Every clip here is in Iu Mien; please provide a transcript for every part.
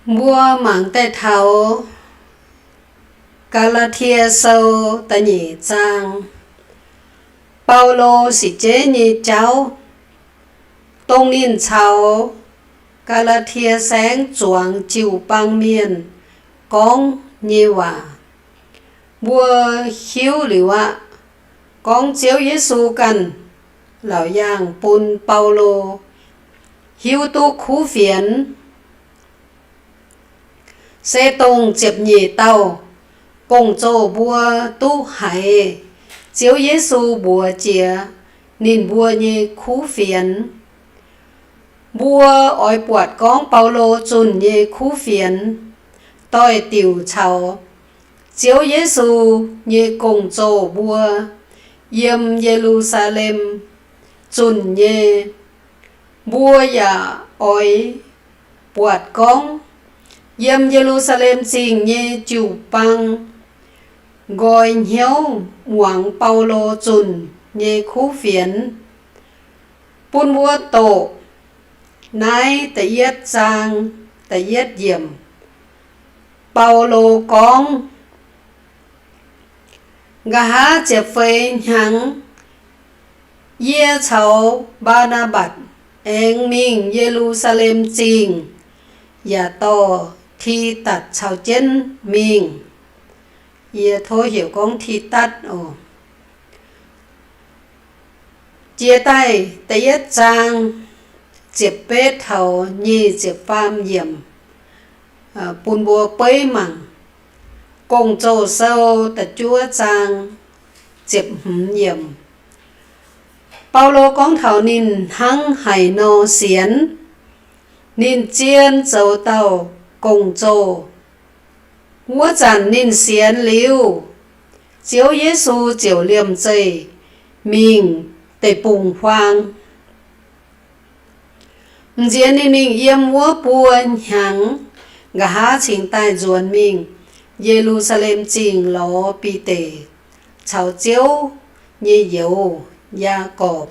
Mbuo mangc daaih taux Gaa^laa^tie Sou da'nyeic zaang, Baulo sic jeiv nyei jauv, dongh ninh caux Gaa^laa^tie Saengv zuangx jiu-baang mienh gorngv nyei waac. Mbuo hiuv liuz aqv, gorngv Ziouv Yesu ganh laauc yaangh bun Baulo hiuv duqv kuv fienx, se dongh ziepc nyeic dauh gong-zoh mbuo duqv haiz Ziouv Yesu mbuox jiex ninh mbuo nyei kuv fienx. Mbuo oix buatc gorngv Baulo zunh nyei kuv fienx doix-diuc caux Ziouv Yesu nyei gong-zoh mbuo yiem Ye^lu^saa^lem zunh nyei. Mbuo yaac oix buatc gorngv yiem Ye^lu^saa^lem Zingh nyei jiu-baang nqoi hnyouv muangx Baulo zunh nyei kuv fienx. Bun mbuo doqc naaiv da'yietv zaang da'yietv yiemc. Baulo gorngv, Nqa'haav ziepc feix hnyangx, yie caux Mbaa^naa^mbatc aengx mingh Ye^lu^saa^lem Zingh, yaac dorh Tidatc caux jienv mingh. Yie tov heuc gorngv Tidatc oc. Jiex daaih da'yietv zaang ziepc betv taux nyic ziepc faam yiemc bun mbuo beiv mangc. Gong-Zoh Sou da'juov zaang ziepc hmz yiemc. Baulo gorngv taux ninh hnangv haaix nor sienx. Ninh zien zoux dauh gong-zoh. Wuov zanc ninh sienx liuz, Ziouv Yesu ziouc liemh zeih mingh deic-bung-huaang. M'nziex ninh mingh yiem wuov buo hnyangx, nqa'haav cingx daaih nzuonx mingh Ye^lu^saa^lem Zingh lorz Bide caux Ziouv nyei youz, Yaagorpc.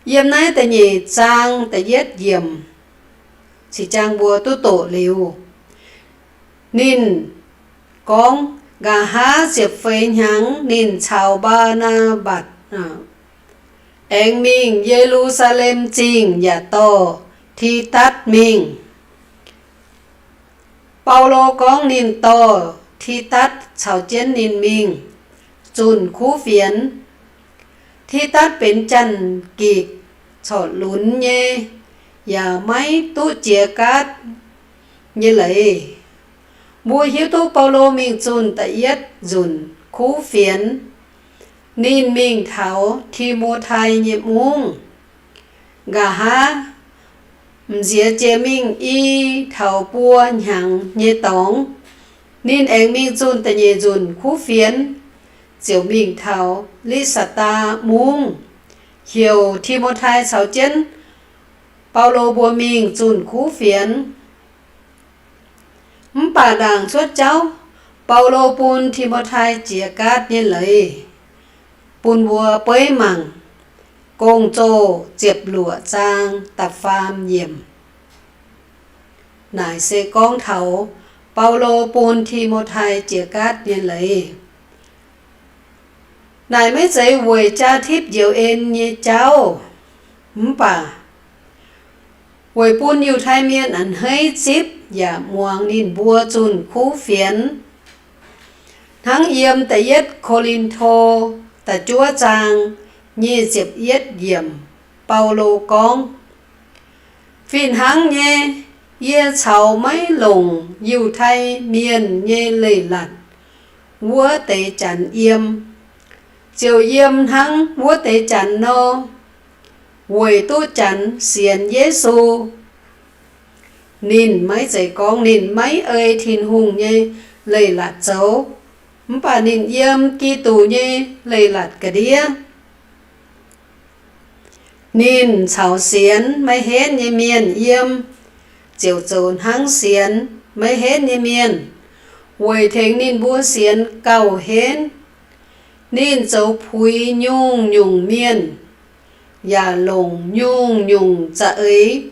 Yiem naaiv da'nyeic zaang da'yietv yiemc, cing jang mbuo duqv doqc liuz, ninh gorngv, nqa'haav ziepc feix hnyangx ninh caux Mbaa^naa^mbatc aengx mingh Ye^lu^saa^lem Zingh yaac dorh Tidatc mingh. Baulo gorngv ninh dorh Tidatc caux jienv ninh mingh zunh kuv fienx. Tidatc benx Janx-Gikc corc lunx nyei, yaac maiv duqv jiex gaatv nyei leiz. Mbuo hiuv duqv Baulo mingh zunh da'yietv nzunc kuv fienx, ninh mingh taux Ti^mo^tai nyei mungv. Nqa'haav m'nziex jiex mingh i taux buo hnyangx nyei dorngx, ninh aengx mingh zunh da'nyeic nzunc kuv fienx, ziouc mingh taux Li^saa^daa Mungv, heuc Ti^mo^tai caux jienv Baulo mbuo mingh zunh kuv fienx. Mv baac ndaangc cuotv jauv, Baulo bun Ti^mo^tai jiex gaatv nyei leiz bun mbuo beiv mangc. Gong-Zoh ziepc luoqc zaang da'faam yiemc. Naaic se gorngv taux Baulo bun Ti^mo^tai jiex gaatv nyei leiz. Naaic maiv zeiz weic jaa-tipv njoux en nyei jauv, mv baac weic bun Yiutai Mienh a'hneiv zipv yaac muangx ninh mbuo zunh kuv fienx. Hnangv yiem da'yietv Ko^lin^to da'juov zaang nyic ziepc yietv yiemc, Baulo gorngv, Fih hnangv nyei, yie caux maiv longc Yiutai Mienh nyei leiz-latc wuov deix Janx yiem, ziouc yiem hnangv wuov deix Janx nor, weic duqv Janx sienx Yesu. Ninh maiv zeiz gorngv ninh maiv ei Tin-Hungh nyei leiz-latc zoux, mv baac ninh yiem Giduc nyei leiz-latc ga'ndiev. Ninh caux sienx maiv henv nyei mienh yiem, ziouc zoux hnangv sienx maiv henv nyei mienh, weic tengx ninh mbuo sienx gauh henv. Ninh zoux puix nyungc-nyungc mienh, yaac longc nyungc-nyungc za'eix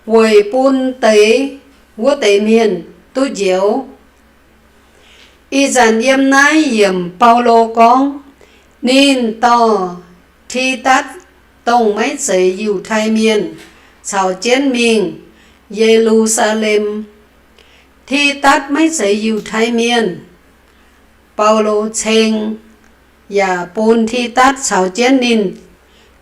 weic bun deix wuov deix mienh duqv njoux. Ih zanc yiem naaiv yiemc Baulo gorngv, ninh dorh Tidatv, dongh maiv zeiz Yiutai Mienh, caux jienv mingh Ye^lu^saa^lem. Tidatv maiv zeiz Yiutai Mienh. Baulo ceng yaac bun Tidatv caux jienv ninh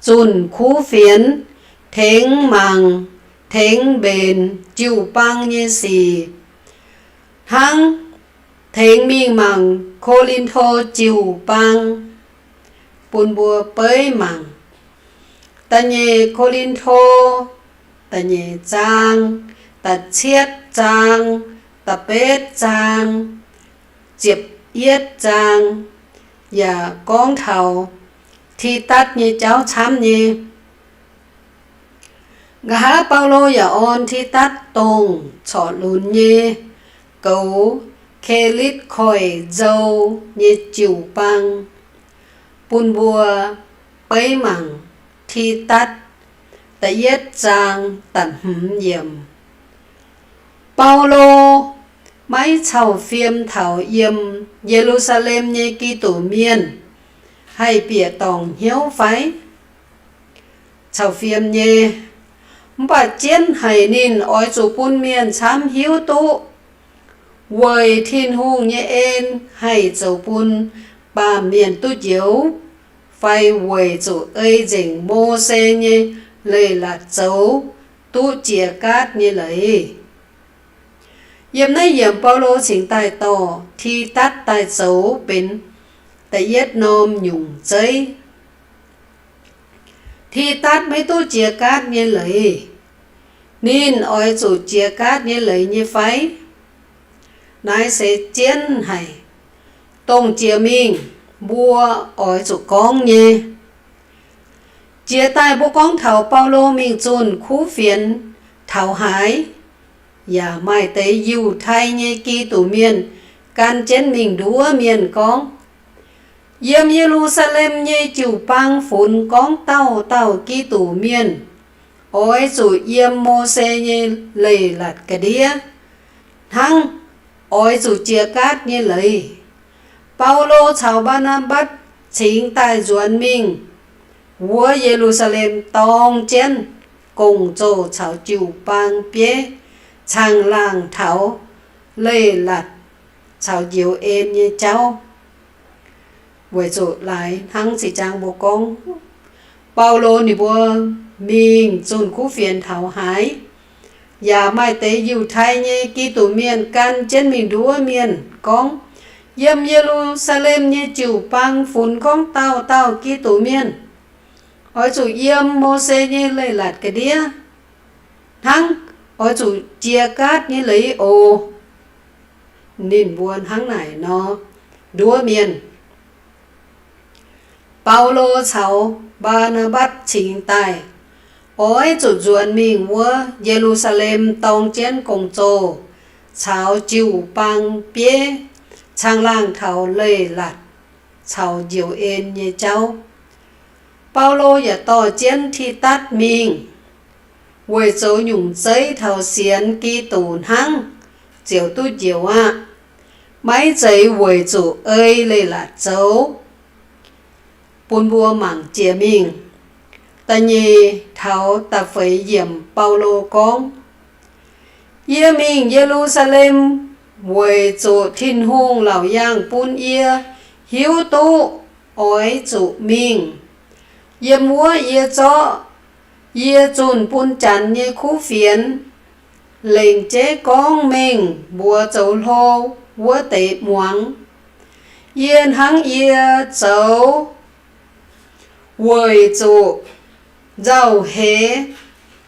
zunh kuv fienx, tengx mangc, tengx mbenc jiu-baang nyei sic, hnangv tengx mingh mangc Ko^lin^to jiu-baang. Bun mbuo beiv mangc Da'nyeic Ko^lin^to, da'nyeic zaang, da'cietv zaang, da'betv zaang, ziepc yietv zaang, yaac gorngv taux Tidatv nyei jauv camv nyei. Nqa'haav Baulo yaac orn Tidatv dongh corc lunx nyei goux Kelitv Koiv-Nzou nyei jiu-baang, bun mbuo beiv mangc Tidatv da'yietv zaang da'hmz yiemc. Baulo maiv cau fiem taux yiem Ye^lu^saa^lem nyei Giduc Mienh haih bieqc dorngc hnyouv fai? Cau fiem nyei. Mv baac jienv haic ninh oix zuqc bun mienh camv hiuv duqv weic Tin-Hungh nyei en haih zoux bun baamh mienh duqv njoux, fai weic zuqc ei nzengc Mose nyei leiz-latc zoux duqv jiex gaatv nyei leiz. Yiem naaiv yiemc Baulo cingx daaih dorh Tidatv daaih zoux benx da'yietv norm nyungc zeiv. Tidatv maiv duqv jiex gaatv nyei leiz. Ninh oix zuqc jiex gaatv nyei leiz nyei fai? Naaiv se jienv haic. Dongh jiex mingh mbuo oix zuqc gorngv nyei. Jiex daaih mbuo gorngv taux Baulo mingh zunh kuv fienx taux haaix, yaac maaih deix Yiutai nyei Giduc Mienh gan jienv mingh nduov mienh gorngv, yiem Ye^lu^saa^lem nyei jiu-baang funx gorngv dauh dauh Giduc Mienh oix zuqc yiem Mose nyei leiz-latc ga'ndiev hnangv oix zuqc jiex gaatv nyei leiz. Baulo caux Mbaa^naa^mbatc cingx daaih nzuonx mingh wuov Ye^lu^saa^lem dorng jienv gong-zoh caux jiu-baang bieiv caangh laangh taux leiz-latc caux njoux en nyei jauv. Weic zuqc laaix hnangv zinh ziangx mbuo gorngv, Baulo ninh mbuo mingh zunh kuv fienx taux haaix, yaac maaih deix Yiutai nyei Giduc Mienh gan jienv mingh nduov mienh gorngv, yiem Ye^lu^saa^lem nyei jiu-baang funx gorngv dauh dauh Giduc Mienh oix zuqc yiem Mose nyei leiz-latc ga'ndiev hnangv oix zuqc jiex gaatv nyei leiz oc. Ninh mbuo hnangv naaic nor nduov mienh. Baulo caux Mbaa^naa^mbatc cingx daaih oix zuqc nzuonx mingh wuov Ye^lu^saa^lem dorng jienv gong-zoh caux jiu-baang bieiv caangh laangh taux leiz-latc caux njoux en nyei jauv. Baulo yaac dorh jienv Tidatv mingh, weic zoux nyungc zeiv taux sienx Giduc hnangv ziouc duqv njoux aqv. Maiv zeiz weic zuqc ei leiz-latc zoux. Bun mbuo mangc jiex mingh da'nyeic taux da'feix yiemc Baulo gorngv, yie mingh Ye^lu^saa^lem weic zuqc Tin-Hungh laauc yaangh bun yie hiuv duqv oix zuqc mingh. Yiem wuov yie zorqv yie zunh bun janx nyei kuv fienx lengc jeiv gorngv mengh mbuox zoux hlo wuov deix muangx. Yie hnangv yie zoux weic zuqc nzauh heix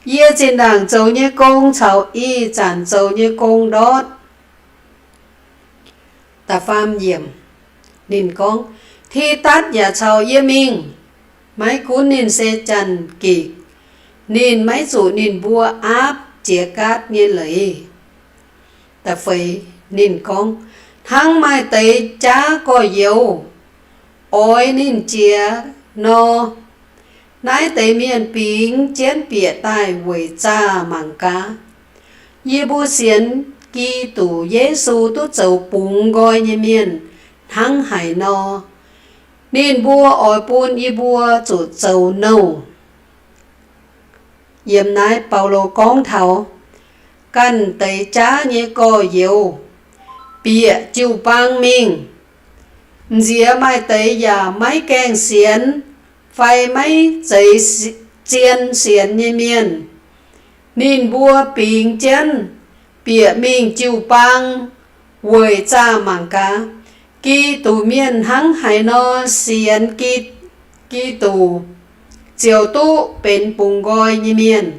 yie zinh ndaangc zoux nyei gong caux ih zanc zoux nyei gong ndortv. Da'faam yiemc, ninh gorngv, Tidatv yaac caux yie mingh. Maiv gunv ninh se Janx-Gikc, ninh maiv zuqc ninh mbuo aapv jiex gaatv nyei leiz. Da'feix ninh gorngv, hnangv maaih deix jaav gorx-youz oix ninh jiex nor, naaiv deix mienh bingx jienv bieqc daaih weic zaah mangc gaax. Yie mbuo sienx Giduc Yesu duqv zoux bungx nqoi nyei mienh hnangv haaix nor, ninh mbuo oix bun yie mbuo zuqc zoux nouh. Yiem naaiv Baulo gorngv taux ganh deix jaav nyei gorx-youz bieqc jiu-baang mingh, m'nziex maaih deix yaac maiv gaengh sienx fai maiv zeiz zien sienx nyei mienh, ninh mbuo bingx jienv bieqc mingh jiu-baang weic zaah mangc gaax Giduc mienh hnangv haaix nor sienx Giduc, ziouc duqv benx bungx nqoi nyei mienh.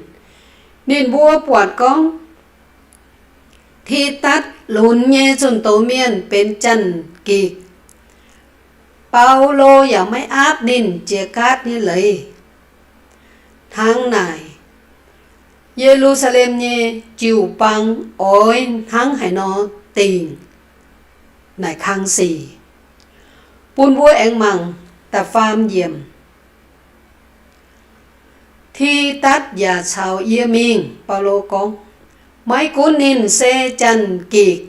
Ninh mbuo buatc gorngv Tidatv lunx nyei zunh doz mienh benx Janx-Gikc, Baulo yaac maiv aapv ninh jiex gaatv nyei leiz. Hnangv naaic, Ye^lu^saa^lem nyei jiu-baang oix hnangv haaix nor dingc naaic kang sic, bun mbuo aengx mangc da'faam yiemc. Tidatv yaac caux yie mingh, Baulo gorngv. Maiv gunv ninh se Janx-Gikc,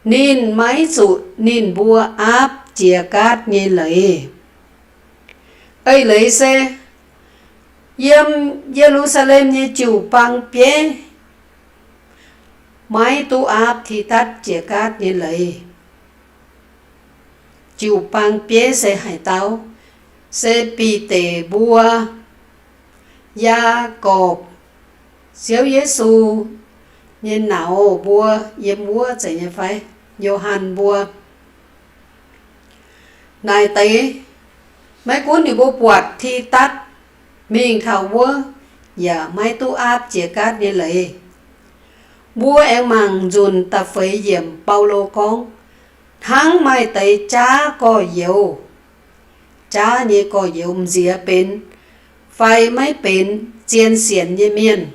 ninh maiv zuqc ninh mbuo aapv jiex gaatv nyei leiz. Eix leiz se yiem Ye^lu^saa^lem nyei jiu-baang bieiv maiv duqv aapv Tidatv jiex gaatv nyei leiz. Jiu-baang bieiv se haaix dauh? Se Bide mbuo, Yaagorpc, Ziouv Yesu nyei nauz mbuo, yiem wuov zeiz nyei fai, Yo^han mbuo. Naaic deix, maiv gunv ninh mbuo buatc Tidatv mingh taux wuov, yaac maiv duqv aapv jiex gaatv nyei leiz. Mbuo aengx mangc nzunc da'feix yiemc, Baulo gorngv, hnangv maaih deix jaav gorx-youz, jaav nyei gorx-youz m'nziex benx fai maiv benx zien sienx nyei mienh.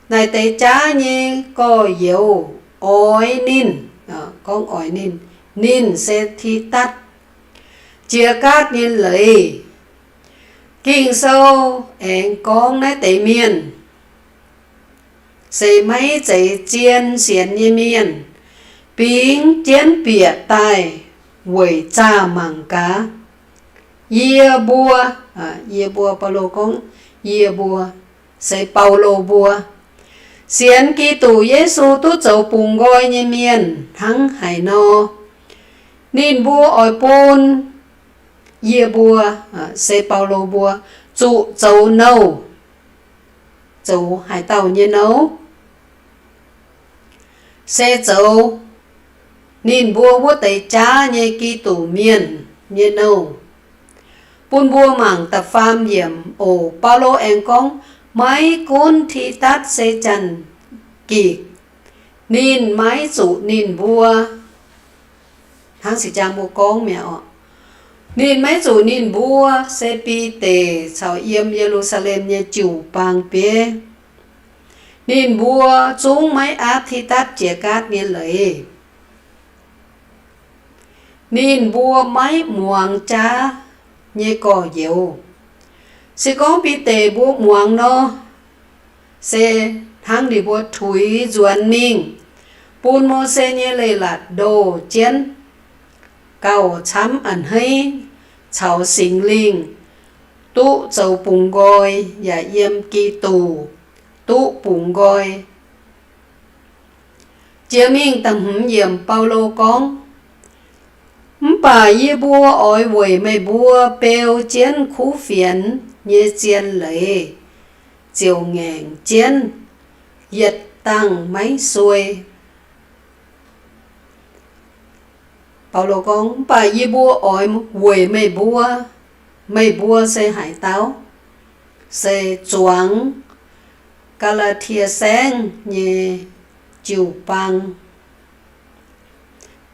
Naaic deix jaav nyei gorx-youz oix ninh, gorngv oix ninh, ninh se Tidatv, jiex gaatv nyei leiz. Ging-Sou aengx gorngv naaiv deix mienh se maiv zeiz zien sienx nyei mienh, bingx jienv bieqc daaih weic zaah mangc gaax. Yie mbuo, yie mbuo, Baulo gorngv yie mbuo, se Baulo mbuo, sienx Giduc Yesu duqv zoux bungx nqoi nyei mienh hnangv haaix nor, ninh mbuo oix bun yie mbuo, se Baulo mbuo, zuqc zoux nouh. Zoux haaix dauh nyei nouh? Se zoux ninh mbuo wuov deix jaav nyei Giduc mienh nyei nouh. Bun mbuo mangc da'faam yiemc oc. Baulo aengx gorngv, maiv gunv Tidatv se Janx-Gikc, ninh maiv zuqc ninh mbuo, hnangv se jang mbuo gorngv mi'aqv oc, ninh maiv zuqc ninh mbuo se Bide caux yiem Ye^lu^saa^lem nyei jiu-baang bieiv, ninh mbuo zungv maiv aapv Tidatv jiex gaatv nyei leiz. Ninh mbuo maiv muangx jaav nyei gorx-youz. Se gorngv Bide mbuo muangx nor, se hnangv ninh mbuo tuix nzuonx mingh, bun Mose nyei leiz-latc ndoh jienv, gauh camv a'hneiv caux Singx Lingh duqv zoux bungx nqoi, yaac yiem Giduc duqv bungx nqoi. Jiex mingh da'hmz yiemc Baulo gorngv, mv baac yie mbuo oix weic meih mbuo beu jienv kuv fienx nyei zien leiz ziouc ngaengc jienv, yietc dangh maiv suei. Baulo gorngv, mv baac yie mbuo oix weic meih mbuo, meih mbuo se haaix dauh? Se zuangx Gaa^laa^tie Saengv nyei jiu-baang.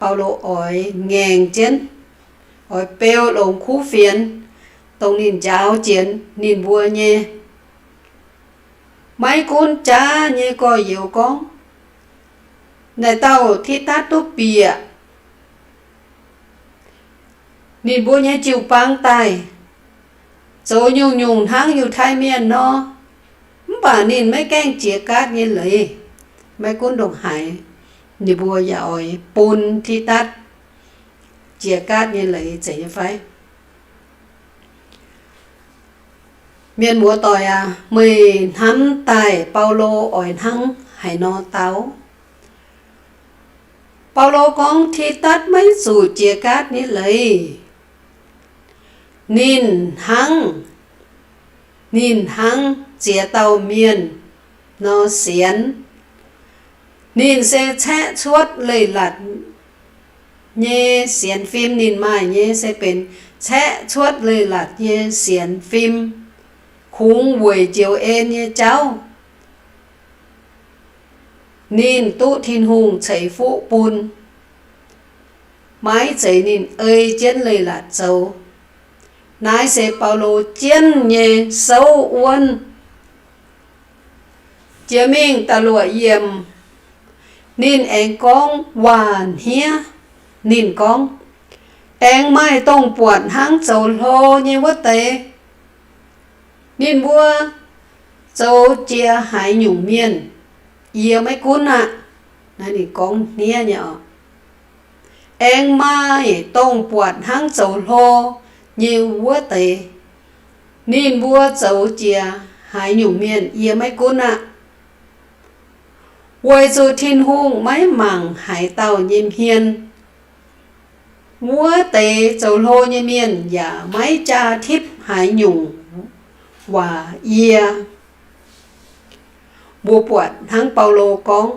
Baulo oix ngaengc jienv, oix beu longx kuv fienx, dongh ninh njaaux jienv ninh mbuo nyei. Maiv gunv jaav nyei gorx-youz gorngv, naaic dauh Tidatv duqv bieqc ninh mbuo nyei jiu-baang daaih, zoux nyungc-nyungc hnangv Yiutai Mienh nor, mv baac ninh maiv gaengh jiex gaatv nyei leiz. Maiv gunv ndongc haaix, ninh mbuo yaac oix bun Tidatv jiex gaatv nyei leiz zeiz nyei fai? Mienh muoz-doic aac, meih hnamv daaih Baulo oix hnangv haaix nor dau? Baulo gorngv Tidatv maiv zuqc jiex gaatv nyei leiz. Ninh hnangv, ninh hnangv ziex dauh mienh nor sienx. Ninh se caeqv cuotv leiz-latc nyei sienx fim. Ninh maaih nyei se benx caeqv cuotv leiz-latc nyei sienx fim, kungx weic njoux en nyei jauv. Ninh duqv Tin-Hungh ceix fuqv bun, maiv zeiz ninh ei jienv leiz-latc zoux. Naaiv se Baulo jienv nyei souv wuonv. Jiex mingh da'luoqc yiemc, ninh aengx gorngv waac-hniev. Ninh gorngv, aengx maaih dongh buatc hnangv zoux hlo nyei wuov deix. Ninh mbuo zoux jiex haaix nyungc mienh, yie maiv gunv aqv. Naaiv ninh gorngv hniev nyei oc. Aengx maaih dongh buatc hnangv zoux hlo nyei wuov deix. Ninh mbuo zoux jiex haaix nyungc mienh, yie maiv gunv aqv. Weic zuqc Tin-Hungh maiv mangc haaix dauh nyei hmien. Wuov deix zoux hlo nyei mienh yaac maiv jaa tipv haaix nyungc waac yie. Mbuo buatc hnangv Baulo gorngv,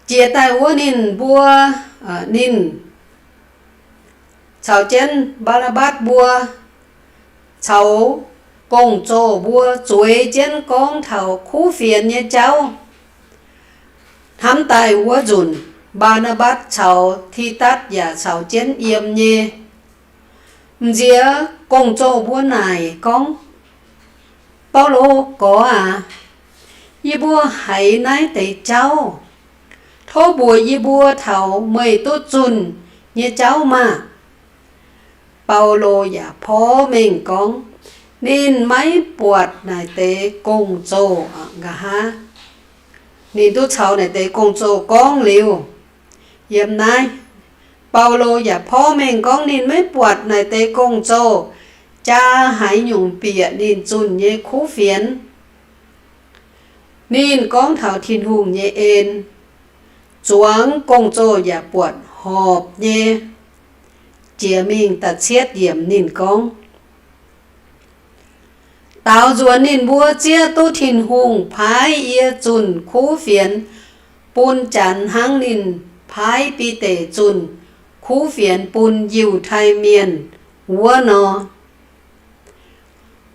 jiex daaih wuov ninh mbuo, ninh caux jienv Mbaa^naa^mbatc mbuo caux gong-zoh mbuo zueiz jienv gorngv taux kuv fienx nyei jauv. Hnamv daaih wuov nzunc, Mbaa^naa^mbatc caux Tidatv yaac caux jienv yiem nyei. M'nziex gong-zoh mbuo naaic gorngv, Baulo gorx aac, yie mbuo haiz naaiv deix jauv, tov mbuox yie mbuo taux meih duqv zunh nyei jauv maah! Baulo yaac porv mengh gorngv ninh maiv buatc naaic deix gong-zoh. Nqa'haav ninh duqv caux naaic deix gong-zoh gorngv liuz, yiem naaiv Baulo yaac porv mengh gorngv ninh maiv buatc naaic deix gong-zoh jaa haaix nyungc bieqc ninh zunh nyei kuv fienx. Ninh gorngv taux Tin-Hungh nyei en, zuangx gong-zoh yaac buatc horpc nyei. Jiex mingh da'cietv yiemc ninh gorngv, daaux nzuonx ninh mbuo zieqv duqv Tin-Hungh paaiv yie zunh kuv fienx bun Janx hnangv ninh paaiv Bide zunh kuv fienx bun Yiutai Mienh wuov nor.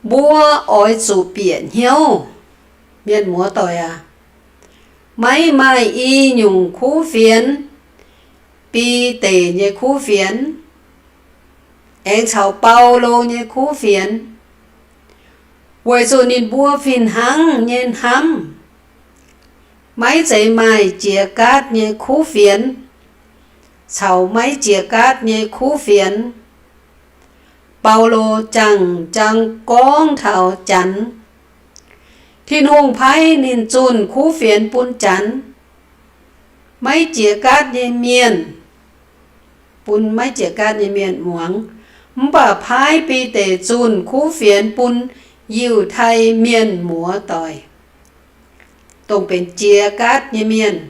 Mbuo oix zuqc bieqc hnyouv, mienh muoz-doic aac. Maiv maaih i nyungc kuv fienx, Bide nyei kuv fienx, aengx caux Baulo nyei kuv fienx, weic zuqc ninh mbuo fih hnangv nyei hnamv. Maiv zeiz maaih jiex gaatv nyei kuv fienx caux maiv jiex gaatv nyei kuv fienx. Baulo jangx-jangx gorngv taux Janx. Tin-Hungh paaiv ninh zunh kuv fienx bun Janx. Maiv jiex gaatv nyei mienh, bun maiv jiex gaatv nyei mienh muangx, mv baac paaiv Bide zunh kuv fienx bun Yiutai Mienh muoz-doic, dongh benx jiex gaatv nyei mienh.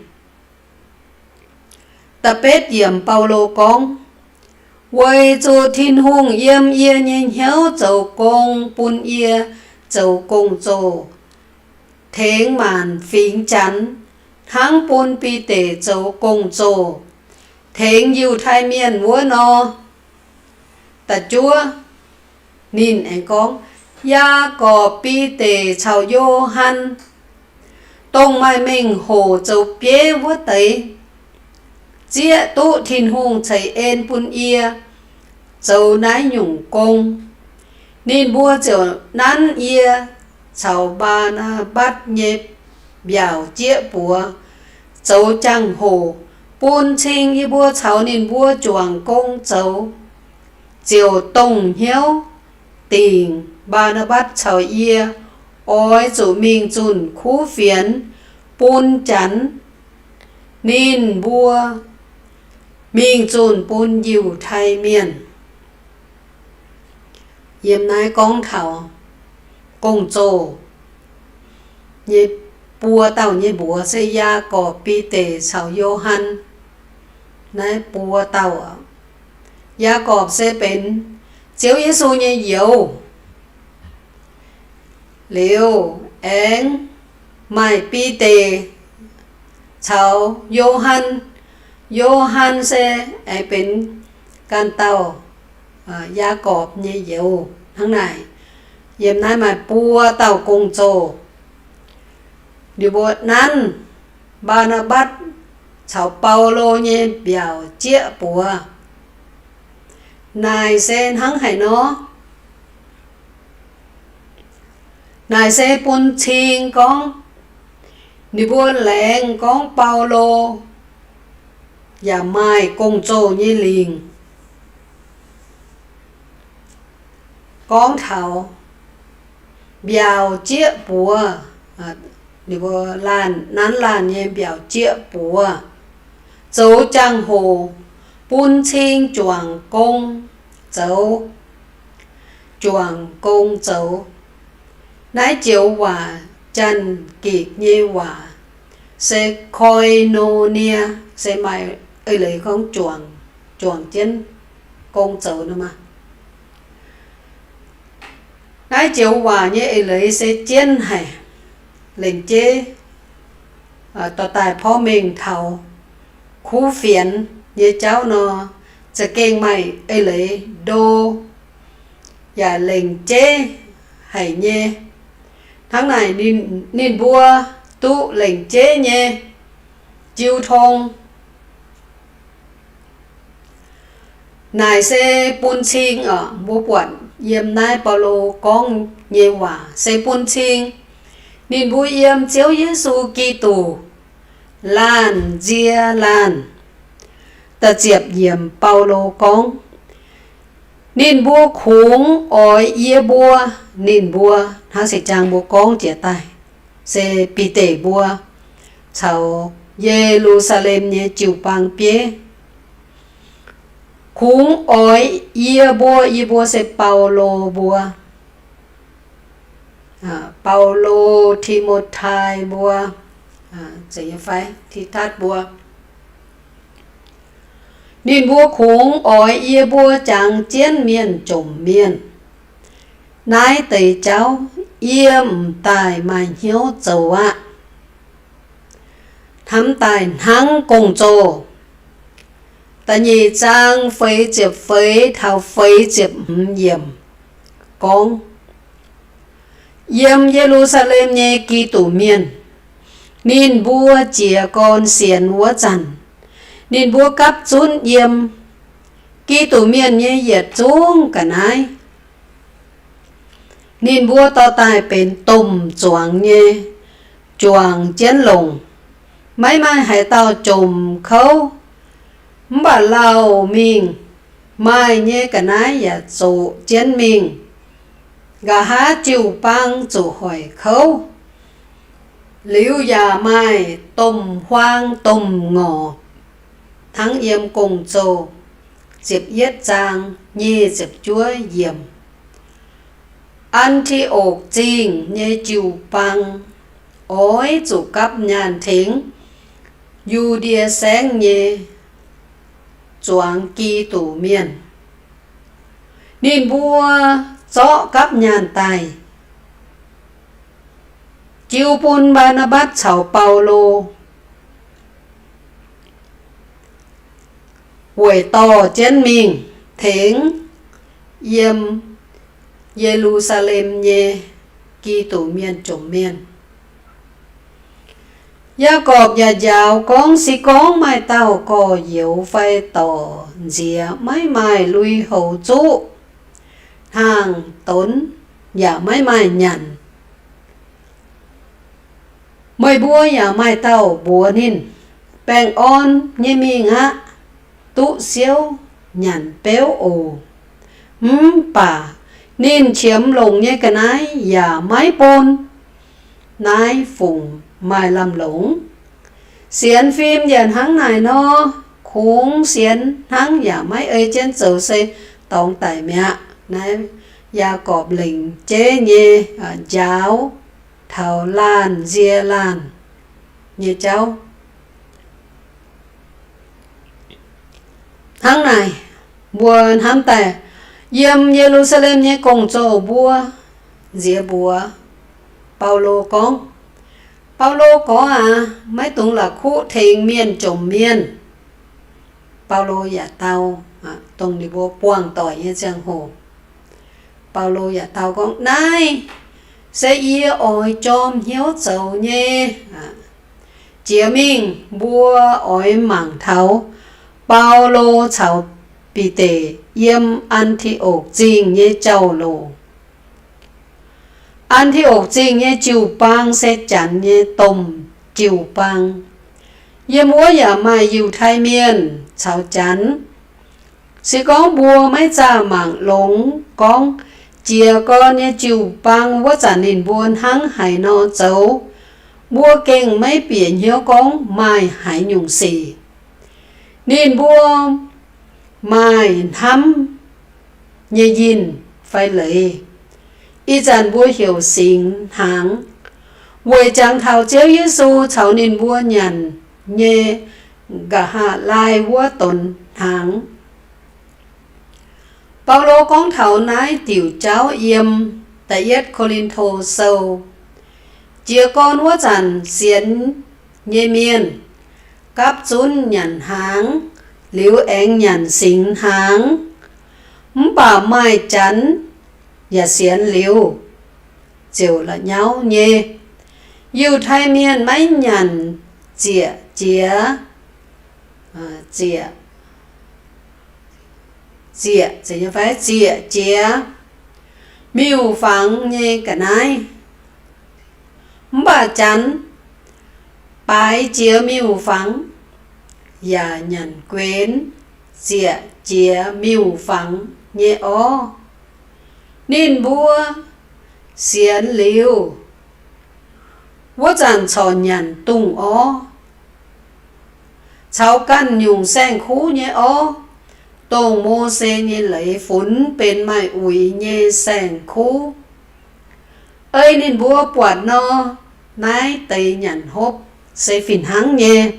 Da'betv yiemc Baulo gorngv, weic zuqc Tin-Hungh yiem yie nyei hnyouv zoux gong bun yie zoux gong-zoh, tengx maanc fingx Janx, hnangv bun Bide zoux gong-zoh tengx Yiutai Mienh wuov nor. Da'juov ninh aengx gorngv, Yaagorpc, Bide caux Yo^han, dongh maaih mengh hoc zoux bieiv wuov deix, zieqv duqv Tin-Hungh ceix en bun yie zoux naaiv nyungc gong. Ninh mbuo ziouc nanv yie caux Mbaa^naa^mbatc nyei mbiaauc jieqv buoz zoux jangx-hoc, bun cing yie mbuo caux ninh mbuo juangc gong zoux, ziouc dongh hnyouv dingc Mbaa^naa^mbatc caux yie oix zuqc mingh zunh kuv fienx bun Janx ninh mbuo, mingh zunh bun Yiutai Mienh. Yiem naaiv gorngv taux gong-zoh nyei buo dauh nyei mbuox se Yaagorpc, Bide caux Yo^han. Naaiv buo dauh, Yaagorpc se benx Ziouv Yesu nyei youz. Liuz aengx maaih Bide caux Yo^han. Yo^han se aengx benx ganh dauh Yaagorpc nyei youz. Hnangv naaic, yiem naaiv maaih buo dauh gong-zoh. Ninh mbuo nanv Mbaa^naa^mbatc caux Baulo nyei mbiaauc jieqv buoz. Naaic se hnangv haaix nor? Naaic se bun cing gorngv ninh mbuo laengz gorngv Baulo yaac maaih gong-zoh nyei lingc. Gorngv taux mbiaauc jieqv buoz, laanh, nanv laanh nyei mbiaauc jieqv buoz, zoux jangx-hoc bun cing juangc gong zoux, juangc gong zoux. Naaiv joux waac, Janx-Gikc nyei waac se koinonia, se maaih eix leiz gorngv juangc, juangc jienv gong zoux nor maah. Naaiv joux waac nyei eix leiz se jienv haic, lengc jeiv dorh daaih porv mengh taux kuv fienx nyei jauv nor, za'gengh maaih eix leiz ndo yaac lengc jeiv haic nyei. Hnangv naaic ninh mbuo duqv lengc jeiv nyei jiu tong. Naaic se bun cing oc, mbuo buatc yiem naaiv Baulo gorngv nyei waac se bun cing ninh mbuo yiem Ziouv Yesu Giduc laanh nzie laanh. Da'ziepc yiemc Baulo gorngv, ninh mbuo kungx oix yie mbuo, ninh mbuo hnangv se jang mbuo gorngv jiex daaih, se Bide mbuo caux Ye^lu^saa^lem nyei jiu-baang bieiv, kungx oix yie mbuo, yie mbuo se Baulo mbuo, Baulo, Ti^mo^tai mbuo, Titatv mbuo, ninh mbuo kungx oix yie mbuo jangx jienv mienh jomc mienh. Naaiv deix jauv yie m'daaih maaih hnyouv zoux aqv. Hnamv daaih hnangv gong-zoh. Da'nyeic zaang feix ziepc feix taux feix ziepc hmz yiemc gorngv, yiem Ye^lu^saa^lem nyei Giduc Mienh, ninh mbuo jiez gorn sienx wuov zanc, ninh mbuo gapv zunv yiem Giduc Mienh nyei yietc zungv ga'naaiv. Ninh mbuo dorh daaih benx domh zuangx nyei juangc jienv longc. Maiv maaih haaix dauh jomc kouv, mv baac lauh mingh. Maaih nyei ga'naaiv yaac zoqc jienv mingh. Nqa'haav jiu-baang zuqc hoic kouv, liuz yaac maaih domh huaang domh ngorc, hnangv yiem Gong-Zoh ziepc yietv zaang nyic ziepc juov yiemc. An^ti^okc Zingh nyei jiu-baang oix zuqc gapv nyaanh tengx Yu^ndie Saengv nyei zuangx Giduc Mienh. Ninh mbuo zorqv gapv nyaanh daaih, jiu bun Mbaa^naa^mbatc caux Baulo weic dorh jienv mingh tengx yiem Ye^lu^saa^lem nyei Giduc Mienh jomc mienh. Yaagorpc yaac njaaux gorngv, se gorngv maaih dauh gorx-youz fai dorc nziex maiv maaih lui-houx zuqv, hnaangx-donx yaac maiv maaih nyanc, meih mbuo yaac maaih dauh mbuox ninh, Baengh orn nyei mingh aqv. Duqv siouv nyanc beuv oc. Mv baac ninh qiemx longc nyei ga'naaiv yaac maiv bun. naaiv fungc maaih lamh longc. Sienx fim yaac hnangv naaic nor, kungx sienx hnangv yaac maiv ei jienv zoux se dorngx daic mi'aqv. Naaiv Yaagorpc lengc jeiv nyei njaaux taux laanh nzie laanh nyei jauv. Hnangv naaic, mbuo hnamv daaih yiem Ye^lu^saa^lem nyei gong-zoh mbuo nziex mbuox Baulo gorngv, Baulo gorngv aac, maiv dungx la'kuqv tengx mienh jomc mienh. Baulo yaac dau, dongh ninh mbuo buangh doic nyei ziangh hoc, Baulo yaac dau gorngv, Naaiv se yie oix jorm hnyouv zoux nyei. Jiex mingh mbuo oix mangc taux Baulo caux Bide yiem An^ti^okc Zingh nyei jauv-louc. An^ti^okc Zingh nyei jiu-baang se Janx nyei domh jiu-baang. Yiem wuov yaac maaih Yiutai Mienh caux Janx. Se gorngv mbuo maiv zaah mangc longx gorngv jiez gorn nyei jiu-baang wuov zanc ninh mbuo hnangv haaix nor zoux, mbuo gengh maiv bieqc hnyouv gorngv maaih haaix nyungc sic. Ninh mbuo maaih hnamv nyei yinh fai leiz, ih zanc mbuo heuc singx hnaangx, weic jangx taux Ziouv Yesu caux ninh mbuo nyanc nyei nqa'haav laai wuov donx hnaangx. Baulo gorngv taux naaiv diuc jauv yiem Da'yietv Ko^lin^to Sou. Jiez gorn wuov zanc sienx nyei mienh gapv zunv nyanc hnaangx, liuz aengx nyanc singx hnaangx. Mv baac maaih Janx yaac sienx liuz ziouc la'nyauv nyei. Yiutai Mienh maiv nyanc zieqc jiex, zieqc, zieqc, zieqc jiex miuc-fangx nyei ga'naaiv. Mv baac Janx baaix jiex miuc-fangx yaac nyanc guenx zieqc jiex miuc-fangx nyei orv. Ninh mbuo sienx liuz, wuov zanc corc nyanc dungz orv caux ganh nyungc saeng-kuv nyei orv, dongh Mose nyei leiz funx benx maaih uix nyei saeng-kuv. Ei ninh mbuo buatc nor, naaiv deix nyanc hopv se fih hnangv nyei.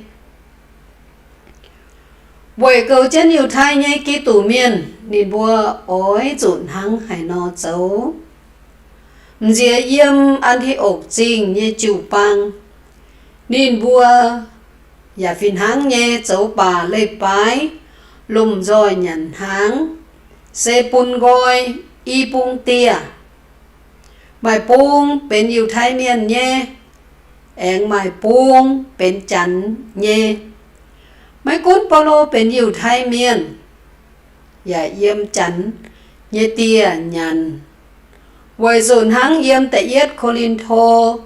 Weic goux jienv Yiutai nyei Giduc Mienh, ninh mbuo oix zuqc hnangv haaix nor zoux? M'nziex yiem An^ti^okc Zingh nyei jiu-baang, ninh mbuo yaac fih hnangv nyei zoux baac leiz-baaix lomh nzoih nyanc hnaangx, se bun nqoi i bung dieh. Maaih bung benx Yiutai Mienh nyei, aengx maaih bung benx Janx nyei. Maiv gunv Baulo benx Yiutai Mienh, yaac yiem Janx nyei dieh nyanc, weic zuqc hnangv yiem Da'yietv Ko^lin^to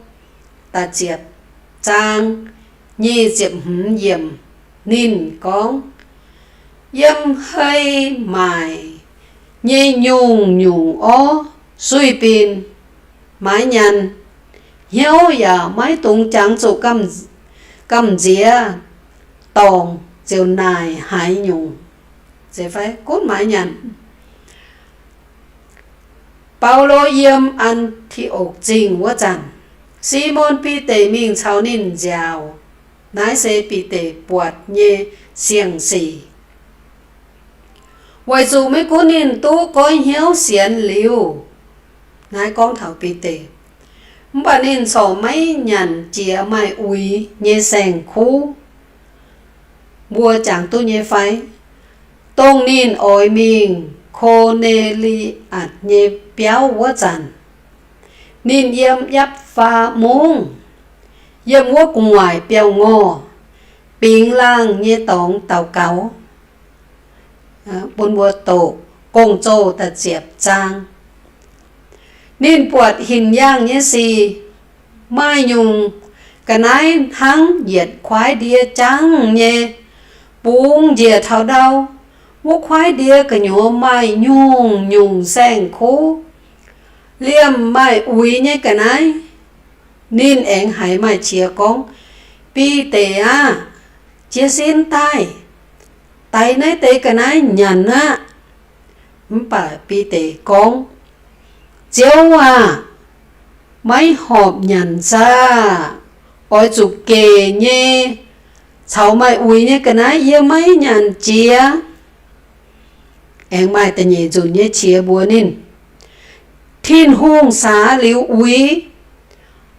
da'ziepc zaang nyic ziepc hmz yiemc ninh gorngv, Yiem hei maaic nyei nyungc-nyungc orv suiv-binc maaiz nyanc, hnyouv yaac maiv dungx jangx zuqc gamh nziex dorngc ziouc naaic haaix nyungc, gunv maaiz nyanc. Baulo yiem An^ti^okc Zingh wuov zanc, Simon Bide mingh caux ninh nziaauc. Naaiv se Bide buatc nyei siang-sic. Weic zuqc maiv gunv ninh duqv goiv hnyouv sienx liuz, naaiv gorngv taux Bide, mv baac ninh corc maiv nyanc jiex maaih uix nyei saeng-kuv. Mbuo jangx duqv nyei fai? Dongh ninh oix mingh Ko^ne^li^atc nyei biauv wuov zanc, ninh yiem Yapv^faa Mungv, yiem wuov gu'nguaaic biauv-ngorh, bingx laangh nyei dorngx daux gaux bun mbuo doqc Gong-Zoh da'ziepc zaang. Ninh buatc hinc yaangh nyei sic, maaih nyungc ga'naaiv hnangv yietc kuaaiv ndie jangv nyei, bungx njiec taux ndau. Wuov kuaaiv ndie gu'nyuoz maaih nyungc-nyungc saeng-kuv, liemh maaih uix nyei ga'naaiv. Ninh aengx haiz maaih qiex gorngv, Bide aah! Jiez sin daaih, daix naaiv deix ga'naaiv nyanc aqv. Mv baac Bide gorngv, Ziouv aah! Maiv horpc nyanc saah! Oix zuqc gec nyei caux maaih uix nyei ga'naaiv yie maiv nyanc jiex. Aengx maaih da'nyeic nzunc nyei qiex mbuox ninh, Tin-Hungh saax liuz uix,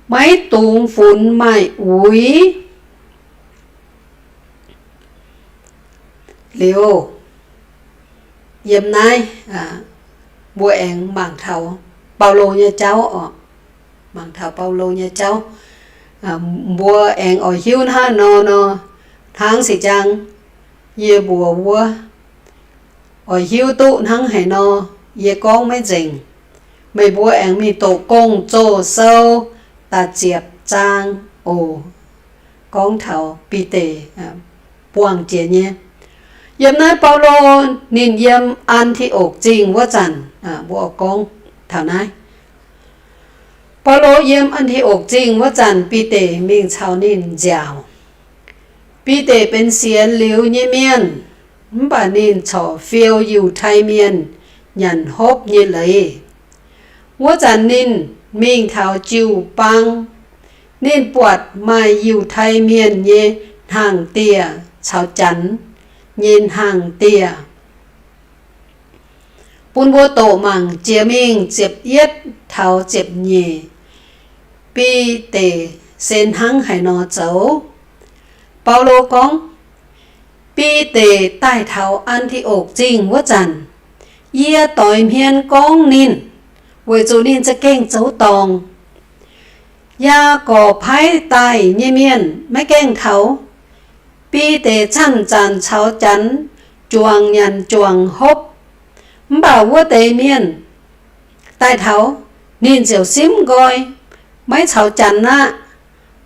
maiv dungx funx maaih uix. Liuz, yiem naaiv mbuo aengx mangc taux Baulo nyei jauv oc. Mangc taux Baulo nyei jauv, mbuo aengx oix hiuv hnangv nor nor, hnangv se jang yie mbuox wuov, oix hiuv duqv hnangv haaix nor, yie gorngv maiv nzengc. Meih mbuo aengx mingh doqc Gong-Zoh sou da'ziepc zaang oc. Gorngv taux Bide buangh jiex nyei. Yiem naaiv Baulo ninh yiem An^ti^okc Zingh wuov zanc, mbuo gorngv taux naaiv. Baulo yiem An^ti^okc Zingh wuov zanc, Bide mingh caux ninh nziaauc. Bide benx sienx liuz nyei mienh, mv baac ninh corc fiou Yiutai Mienh nyanc hopv nyei leiz. Wuov zanc ninh mingh taux jiu-baang, ninh buatc maaih Yiutai Mienh nyei hnaangx-dieh caux Janx nyei hnaangx-dieh. Bun mbuo doqc mangc jiex mingh ziepc yietv taux ziepc nyeic, Bide se hnangv haaix nor zoux. Baulo gorngv, Bide daaih taux An^ti^okc Zingh wuov zanc, yie doix hmien gorngv ninh, weic zuqc ninh za'gengh zoux dorngc. Yaac gorx-paaiv daic nyei mienh maiv gaengh taux. Bide zanc-zanc caux Janx juangc nyanc juangc hopv. Mv baac wuov deix mienh daaih taux, ninh ziouc simv nqoi, maiv caux Janx aqv,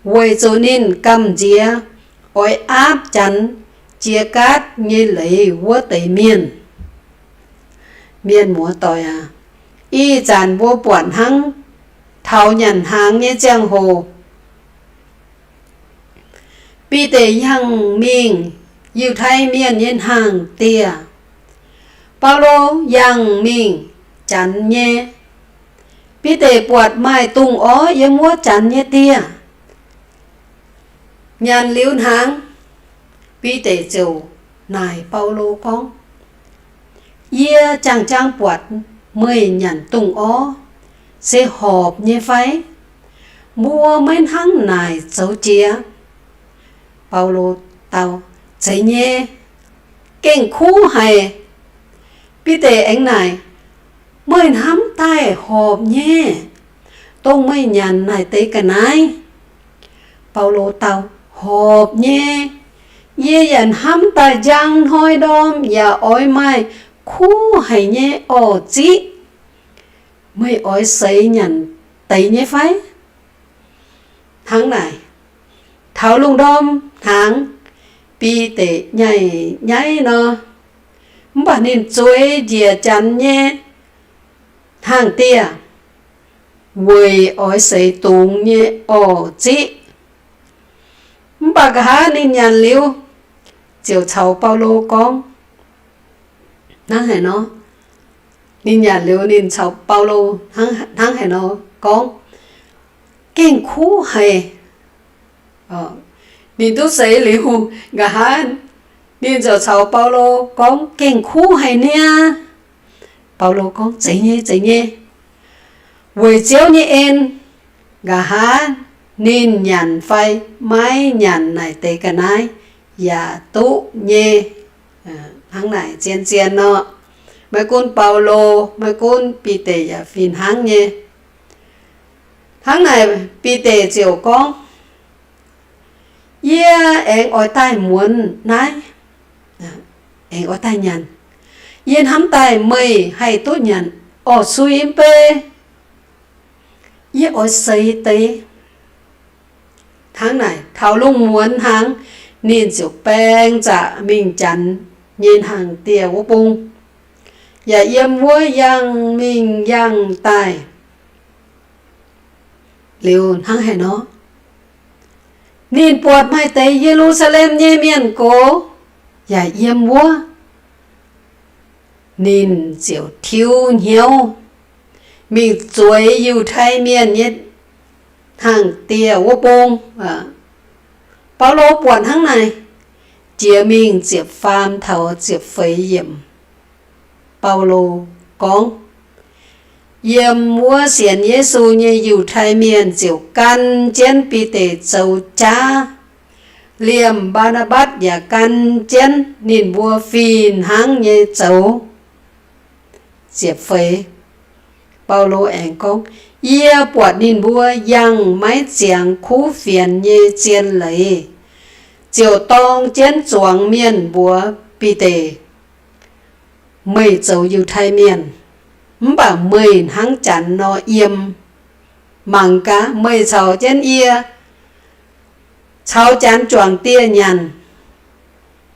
weic zuqc ninh gamh nziex oix aapv Janx jiex gaatv nyei leiz wuov deix mienh. Mienh muoz-doic aac, ih zanc mbuo buatc hnangv taux nyanc hnaangx nyei ziangh hoc, Bide yangh mingh Yiutai Mienh nyei hnaangx-dieh. Baulo yangh mingh Janx nyei. Bide buatc maaih dungz orv yiem wuov Janx nyei dieh. Nyanc liuz hnaangx, Bide ziouc naaic Baulo gorngv, Yie jangx-jangx buatc meih nyanc dungz orv se horpc nyei fai? Mbuo maiv hnangv naaic zoux jiex. Baulo dau, Zeiz nyei, gengh kuv haic. Bide aengx naaic, Meih hnamv daaih horpc nyei, dongh meih nyanc naaic deix ga'naaiv? Baulo dau, Horpc nyei. Yie yaac hnamv daaih njang hnoi ndorm yaac oix maaih kuv haic nyei orv ziqv. Meih oix seix nyanc deix nyei fai? Hnangv naaic, taux lungh ndorm hnaangx, Bide nyaiv-nyaiv nor, mv baac ninh zueiz njiec Janx nyei hnaangx-dieh weic oix seix dungz nyei orv ziqv. Mv baac nqa'haav ninh nyanc liuz, ziouc caux Baulo gorngv, hnangv haaix nor, ninh nyanc liuz ninh caux Baulo hnangv haaix nor gorngv, Gengh kuv haic. Ninh duqv seix liuz nqa'haav, ninh ziouc caux Baulo gorngv, Gengh kuv haic niaa. Baulo gorngv, Zeiz nyei, zeiz nyei. Weic Ziouv nyei en, nqa'haav ninh nyanc fai maiv nyanc naaic deix ga'naaiv yaac duqv nyei. Hnangv naaic zien-zien nor, maiv gunv Baulo, maiv gunv Bide yaac fih hnangv nyei. Hnangv naaic Bide ziouc gorngv, Yie aengx oix daaih muonz naaiv, aengx oix daaih nyanc. Yie hnamv daaih meih haih duqv nyanc orv sui mv bei. Yie oix seix deix. Hnangv naaic taux lungh muonz hnaangx, ninh ziouc baeng zaqc mingh Janx nyei hnaangx-dieh wuov bung, yaac yiem wuov yangh mingh yangh daaih. Liuz hnangv haaix nor? Ninh buatc maaih deix Ye^lu^saa^lem nyei mienh gox yaac yiem wuov. Ninh ziouc tiuv hnyouv mingh zueiz Yiutai Mienh nyei hnaangx-dieh wuov bung. Baulo buatc hnangv naaic, jiex mingh ziepc faam taux ziepc feix yiemc, Baulo gorngv, Yiem wuov sienx Yesu nyei Yiutai Mienh ziouc gan jienv Bide zoux jaav. Liemh Mbaa^naa^mbatc yaac gan jienv ninh mbuo fih hnangv nyei zoux. Ziepc feix, Baulo aengx gorngv, Yie buatc ninh mbuo yangh maiv ziangx kuv fienx nyei zien leiz, ziouc dorng jienv zuangx mienh mbuox Bide, Meih zoux Yiutai Mienh, mv baac meih hnangv janx nor yiem. Mangc gaax, meih caux jienv yie caux janx juangc dieh nyanc.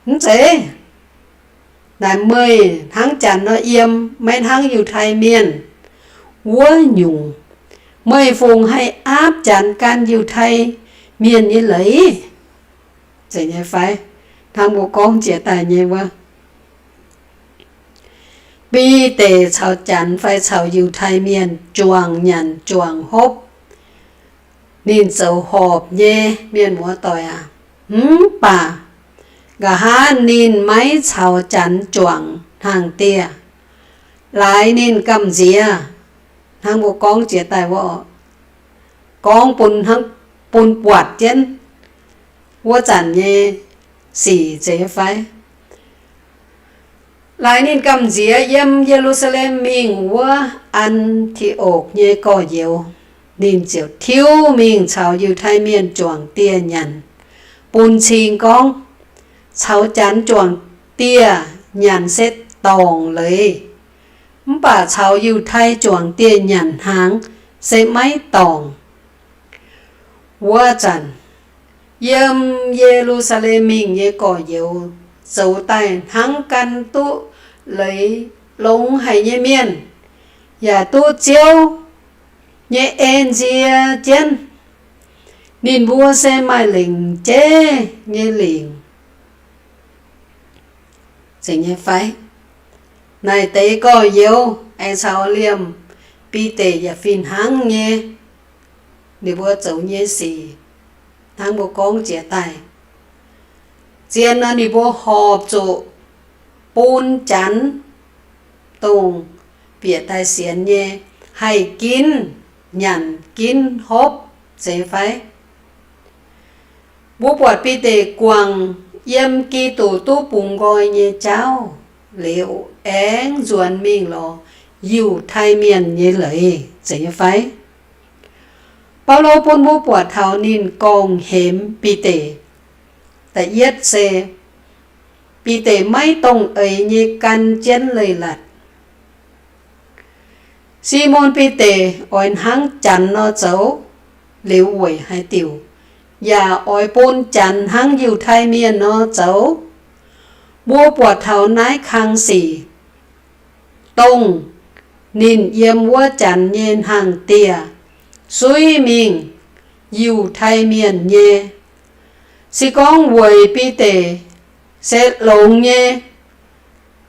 Mv zeiz? Naaic meih hnangv janx nor yiem, maiv hnangv Yiutai Mienh wuov nyungc. Meih fungc haih aapv janx gan Yiutai Mienh nyei leiz? Zeiz nyei fai? Hnangv mbuo gorngv jiex daaih nyei wuov, Bide caux janx fai caux Yiutai Mienh juangc nyanc juangc hopv, ninh zoux horpc nyei, mienh muoz-doic aac. Mv baac nqa'haav ninh maiv caux janx juangc hnaangx-dieh. Laaix ninh gamh nziex, hnangv mbuo gorngv jiex daaih wuov, gorngv bun, bun buatc jienv wuov zanc nyei sic zeiz fai? Laaix ninh gamh nziex yiem Ye^lu^saa^lem mingh wuov An^ti^okc nyei gorx-youz, ninh ziouc tiuv mingh caux Yiutai Mienh juangc dieh nyanc, bun cing gorngv, Caux janx juangc dieh nyanc se dorngc leiz, mv baac caux Yiutai juangc dieh nyanc hnaangx se maiv dorngc. Wuov zanc, yiem Ye^lu^saa^lem mingh nyei gorx-youz zoux daaih hnangv gan duqv leiz longx haic nyei mienh, yaac duqv Ziouv nyei en nzie jienv. Ninh mbuo se maaih lengc jeiv nyei lingc. Zeiz nyei fai? Naaic deix gorx-youz aengx caux liemh Bide yaac fih hnangv nyei, ninh mbuo zoux nyei sic hnangv mbuo gorngv jiex daaih. Zien nor ninh mbuo horpc zuqc bun janx, dongh bieqc daaih sienx nyei, haih ginv nyanc ginv hopv, zeiz fai? Mbuo buatc Bide guangc yiem Giduc duqv bungx nqoi nyei jauv liuz, aengx nzuonx mingh lorz Yiutai Mienh nyei leiz, zeiz nyei fai? Baulo bun mbuo buatc taux ninh gorngv-hemx Bide. Da'yietv se, Bide maiv dongh eix nyei gan jienv leiz-latc. Simon Bide oix hnangv janx nor zoux, liuz weic haaix diuc yaac oix bun janx hnangv Yiutai Mienh nor zoux? Mbuo buatc taux naaiv kang sic, dongh ninh yiem wuov janx nyei hnaangx-dieh suiv mingh Yiutai Mienh nyei. Se gorngv weic Bide se longx nyei,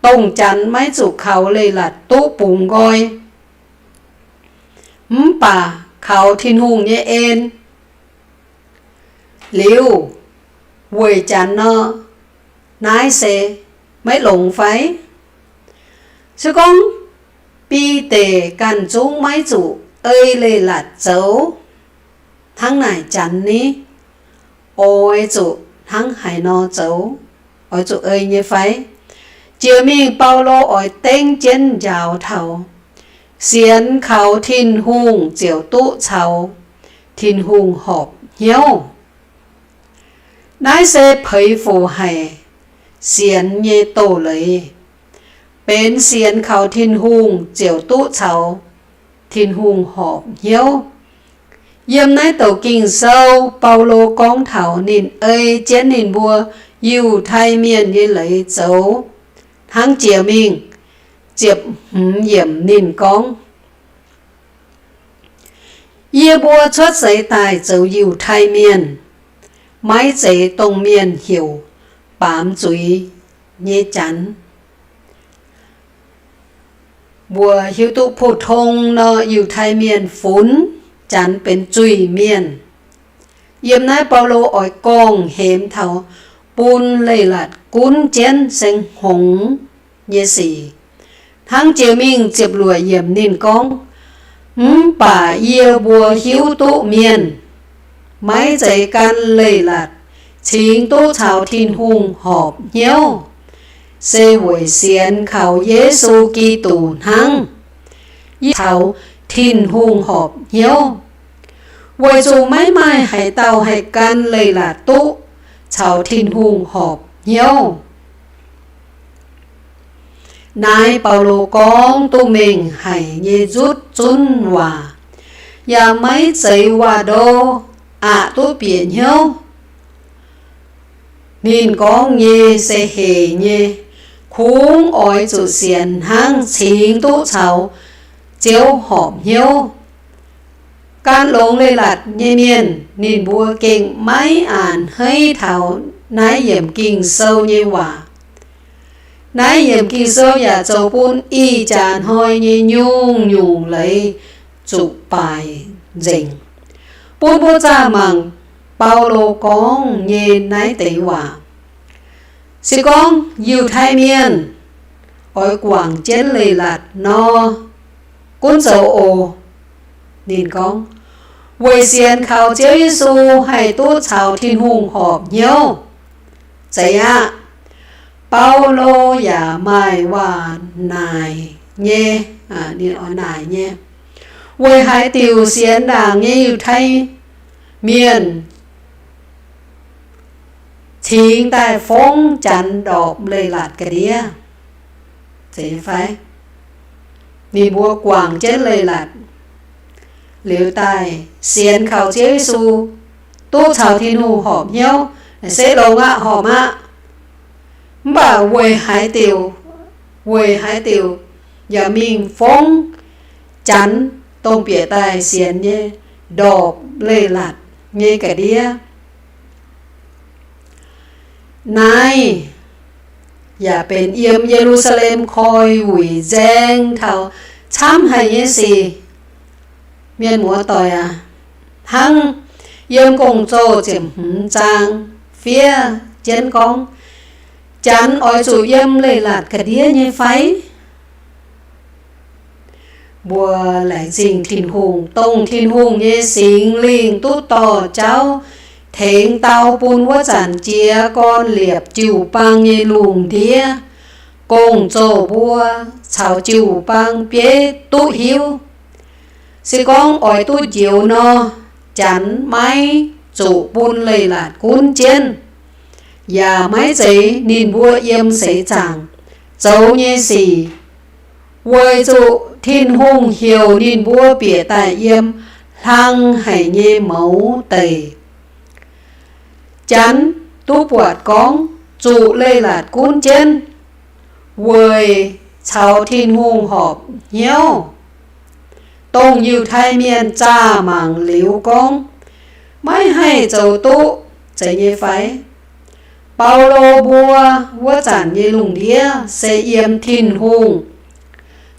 dongh janx maiv zuqc kaux leiz-latc duqv bungx nqoi, mv baac kaux Tin-Hungh nyei en liuz, weic janx nor, naaiv se maiv longx fai? Se gorngv Bide ganh zungv maiv zuqc ei leiz-latc zoux hnangv naaic, janx ni oix zuqc hnangv haaix nor zoux? Oix zuqc ei nyei fai? Jiex mingh Baulo oix dengv jienv njaaux taux, sienx kaux Tin-Hungh ziouc duqv caux Tin-Hungh horpc hnyouv. Naaiv se peix fuc haic sienx nyei doz-leiz, benx sienx kaux Tin-Hungh ziouc duqv caux Tin-Hungh horpc hnyouv. Yiem naaiv douc Ging-Sou, Baulo gorngv taux ninh ei jienv ninh mbuo Yiutai Mienh nyei leiz zoux hnangv jiex mingh. Ziepc hmz yiemc ninh gorngv, Yie mbuo cuotv seix daaih zoux Yiutai Mienh, maiv zeiz dongh mienh heuc baamz zuiz nyei janx. Mbuo hiuv duqv 普通 nor, Yiutai Mienh funx janx benx zuiz-mienh. Yiem naaiv Baulo oix gorngv-hemx taux bun leiz-latc gunv jienv seng hngongx nyei sic. Hnangv jiex mingh ziepc luoqc yiemc ninh gorngv, Mv baac yie mbuo hiuv duqv mienh maiv zeiz gan leiz-latc cingx duqv caux Tin-Hungh horpc hnyouv, se weic sienx kaux Yesu Giduc hnangv, yie caux Tin-Hungh horpc hnyouv, weic zuqc maiv maaih haaix dauh haih gan leiz-latc duqv caux Tin-Hungh horpc hnyouv. Naaiv Baulo gorngv duqv mengh haic nyei nzutv zunv waac, yaac maiv zeiz waac-ndo, aqc duqv bieqc hnyouv. Ninh gorngv nyei se hec nyei, kungx oix zuqc sienx hnangv cingx duqv caux Ziouv horpc hnyouv. Gan longx leiz-latc nyei mienh ninh mbuo gengh maiv a'hneiv taux naaiv yiemc Ging-Sou nyei waac. Naaiv yiemc Ging-Sou yaac zoux bun ih jaax hnoi nyei nyungc-nyungc leiz zuqc baaic nzengc, bun mbuo zaah mangc Baulo gorngv nyei naaiv deix waac. Se gorngv Yiutai Mienh oix guangc jienv leiz-latc nor, gunv zoux oc. Ninh gorngv, weic sienx kaux Ziouv Yesu haih duqv caux Tin-Hungh horpc hnyouv. Zeiz aqv. Baulo yaac maaih waac naaic nyei, naaic nyei, weic haaix diuc sienx ndaangc nyei Yiutai Mienh cingx daaih fongv janx ndorpc leiz-latc ga'ndiev fai? Ninh mbuo guangc jienv leiz-latc liuz daaih sienx kaux Ziouv Yesu, duqv caux Tin-Hungh horpc hnyouv, se longx aqv, horpc aqv. Mv baac weic haaix diuc, weic haaix diuc yaac mingh fongv janx dongh bieqc daaih sienx nyei ndorpc leiz-latc nyei ga'ndiev? Naaiv yaac benx yiem Ye^lu^saa^lem koi wuic nzaeng taux camv haic nyei sic. Mienh muoz-doic aac, hnangv yiem Gong-Zoh ziepc hmz zaang fiev jienv gorngv, janx oix zuqc yiem leiz-latc ga'ndiev nyei fai? Mbuo laengz zingh Tin-Hungh, dongh Tin-Hungh nyei Singx Lingh duqv dorh jauv tengx dau bun wuov zanc jiez gorn liepc jiu-baang nyei lungh ndiev, Gong-Zoh mbuo caux jiu-baang bieiv duqv hiuv. Se gorngv oix duqv njoux nor, janx maiv zuqc bun leiz-latc gunv jienv, yaac maiv zeiz ninh mbuo yiem seix zaangc zoux nyei sic, weic zuqc Tin-Hungh heuc ninh mbuo bieqc daaih yiem hlang haic nyei mouz deic. Janx duqv buatc gorngv zuqc leiz-latc gunv jienv weic caux Tin-Hungh horpc hnyouv, dongh Yiutai Mienh zaah mangc liuz gorngv, maiv haih zoux duqv, zeiz nyei fai? Baulo mbuo wuov zanc nyei lungh ndiev se yiem Tin-Hungh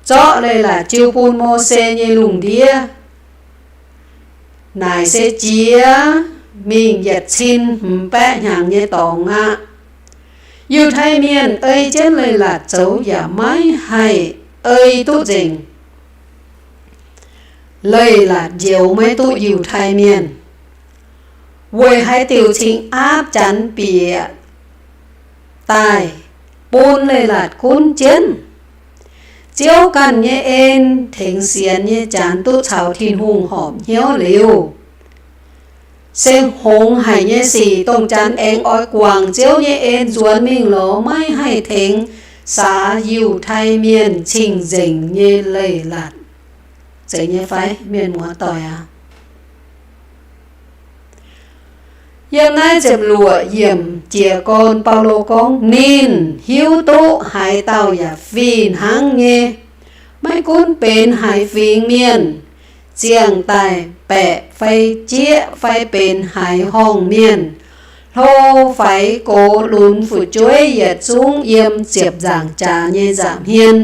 zorqv leiz-latc jiu bun Mose nyei lungh ndiev. Naaic se jiex mingh yietc cin hmz baeqv hnyangx nyei dorngx aqv. Yiutai Mienh ei jienv leiz-latc zoux yaac maiv haih ei duqv nzengc. Leiz-latc njoux maiv duqv Yiutai Mienh. Weic haaix diuc cingx aapv Janx bieqc daaih bun leiz-latc gunv jienv? Ziouv ganh nyei en tengx sienx nyei Janx duqv caux Tin-Hungh horpc hnyouv liuz, se hngongx haic nyei sic dongh Janx aengx oix guangc Ziouv nyei en nzuonx mingh lorz maiv haih tengx saax Yiutai Mienh cing-nzengc nyei leiz-latc. Zeiz nyei fai, mienh muoz-doic aac? Yiem naaiv ziepc luoqc yiemc jiez gorn Baulo gorngv, ninh hiuv duqv haaix dauh yaac fih hnangv nyei, maiv gunv benx haaix fingx mienh, ziangh daaih baeqc fai jieqv fai benx haaix horngh mienh, hlo faix gox lunx fu'jueiv yietc zungv yiem ziepc nzaangc jaax nyei nza'hmien, hmien,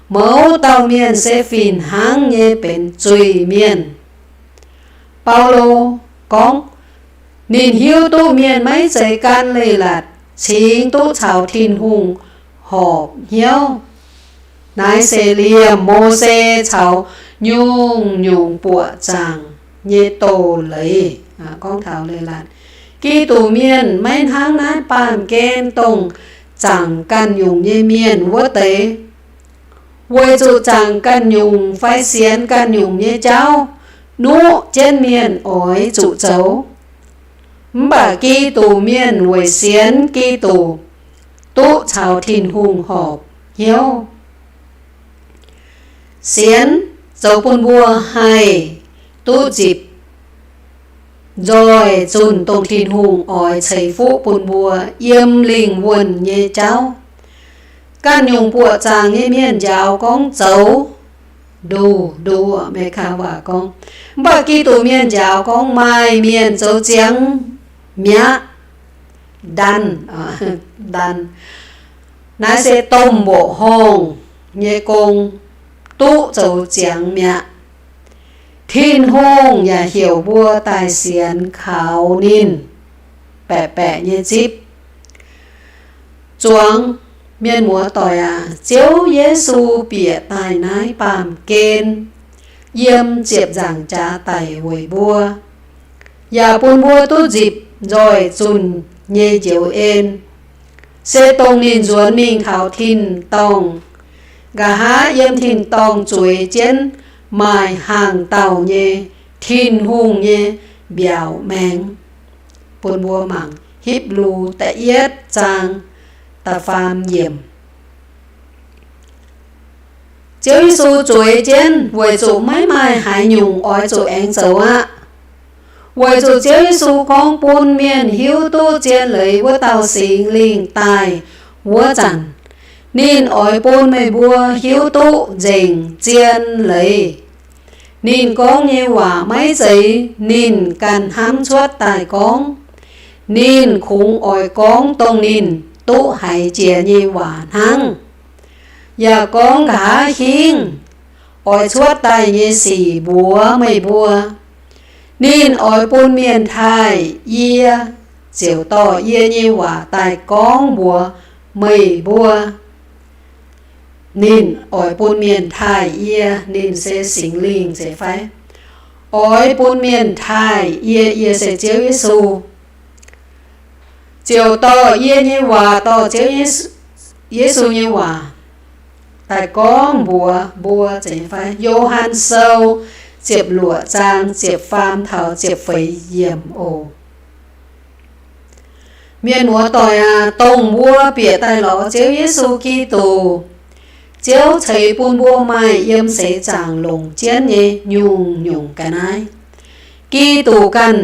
mouz dauh mienh se fih hnangv nyei benx zuiz-mienh. Baulo gorngv, ninh hiuv duqv mienh maiv zeiz gan leiz-latc cingx duqv caux Tin-Hungh horpc hnyouv. Naaiv se liemh Mose caux nyungc-nyungc buoqc zaangc nyei doz-leiz. Gorngv taux leiz-latc, Giduc mienh maiv hnangv naaiv baamh gen dongh zaangc ganh nyungc nyei mienh wuov deix. Weic zuqc zaangc ganh nyungc fai sienx ganh nyungc nyei jauv nuqv jienv mienh oix zuqc zoux. Mv baac Giduc mienh weic sienx Giduc duqv caux Tin-Hungh horpc hnyouv. Sienx zoux bun mbuo haih duqv nzipc nzoih zunh dongh Tin-Hungh oix ceix fuqv bun mbuo yiem lingh wuonh nyei jauv. Ganh nyungc buoqc zaangc nyei mienh njaaux gorngv zoux, nduh, nduh, Meikaa waac gorngv. Mv baac Giduc mienh njaaux gorngv maaih mienh zoux ziangx mi'aqv, done, done. Naaiv se domh mboqc horngh nyei gong, duqv zoux ziangx mi'aqv. Tin-Hungh yaac heuc mbuo daaih sienx kaux ninh. Baeqc baeqc nyei zipv. Zuangx mienh muoz-doic aac, Ziouv Yesu bieqc daaih naaiv baamh gen yiem ziepc nzaangc jaax daic weic mbuo, yaac bun mbuo duqv nzipc nzoih zunh nyei njoux en, se dongh ninh nzuonx mingh taux tin-dorngh, nqa'haav yiem tin-dorngh zueiz jienv maaih hnaangx-daauh nyei Tin-Hungh nyei mbiaauc maengx. Bun mbuo mangc Hipv^lu da'yietv zaang da'faam yiemc. Ziouv Yesu zueiz jienv weic zuqc maiv maaih haaix nyungc oix zuqc aengx zoux aqv. Weic zuqc Ziouv Yesu gorngv bun mienh hiuv duqv zien leiz wuov dauh Singx Lingh daaih wuov zanc, ninh oix bun meih mbuo hiuv duqv nzengc zien leiz. Ninh gorngv nyei waac maiv zeiz ninh ganh hnamv cuotv daaih gorngv. Ninh kungx oix gorngv dongh ninh duqv haiz jiex nyei waac hnangv, yaac gorngv nqa'haav hingv oix cuotv daaih nyei sic mbuox meih mbuo. Ninh oix bun mienh taaih yie, ziouc dorh yie nyei waac daaih gorngv mbuox meih mbuo. Ninh oix bun mienh taaih yie, ninh se Singx Lingh zeiz fai? Oix bun mienh taaih yie, yie se Ziouv Yesu, ziouc dorh yie nyei waac, dorh Ziouv Yesu nyei waac daaih gorngv mbuox mbuo zeiz fai? Yo^han Sou ziepc luoqc zaang ziepc faam taux ziepc feix yiemc oc. Mienh muoz-doic aac, dongh mbuo bieqc daaih lorz Ziouv Yesu Giduc, Ziouv ceix bun mbuo maaih yiem seix zaangc longc jienv nyei nyungc-nyungc ga'naaiv. Giduc ganh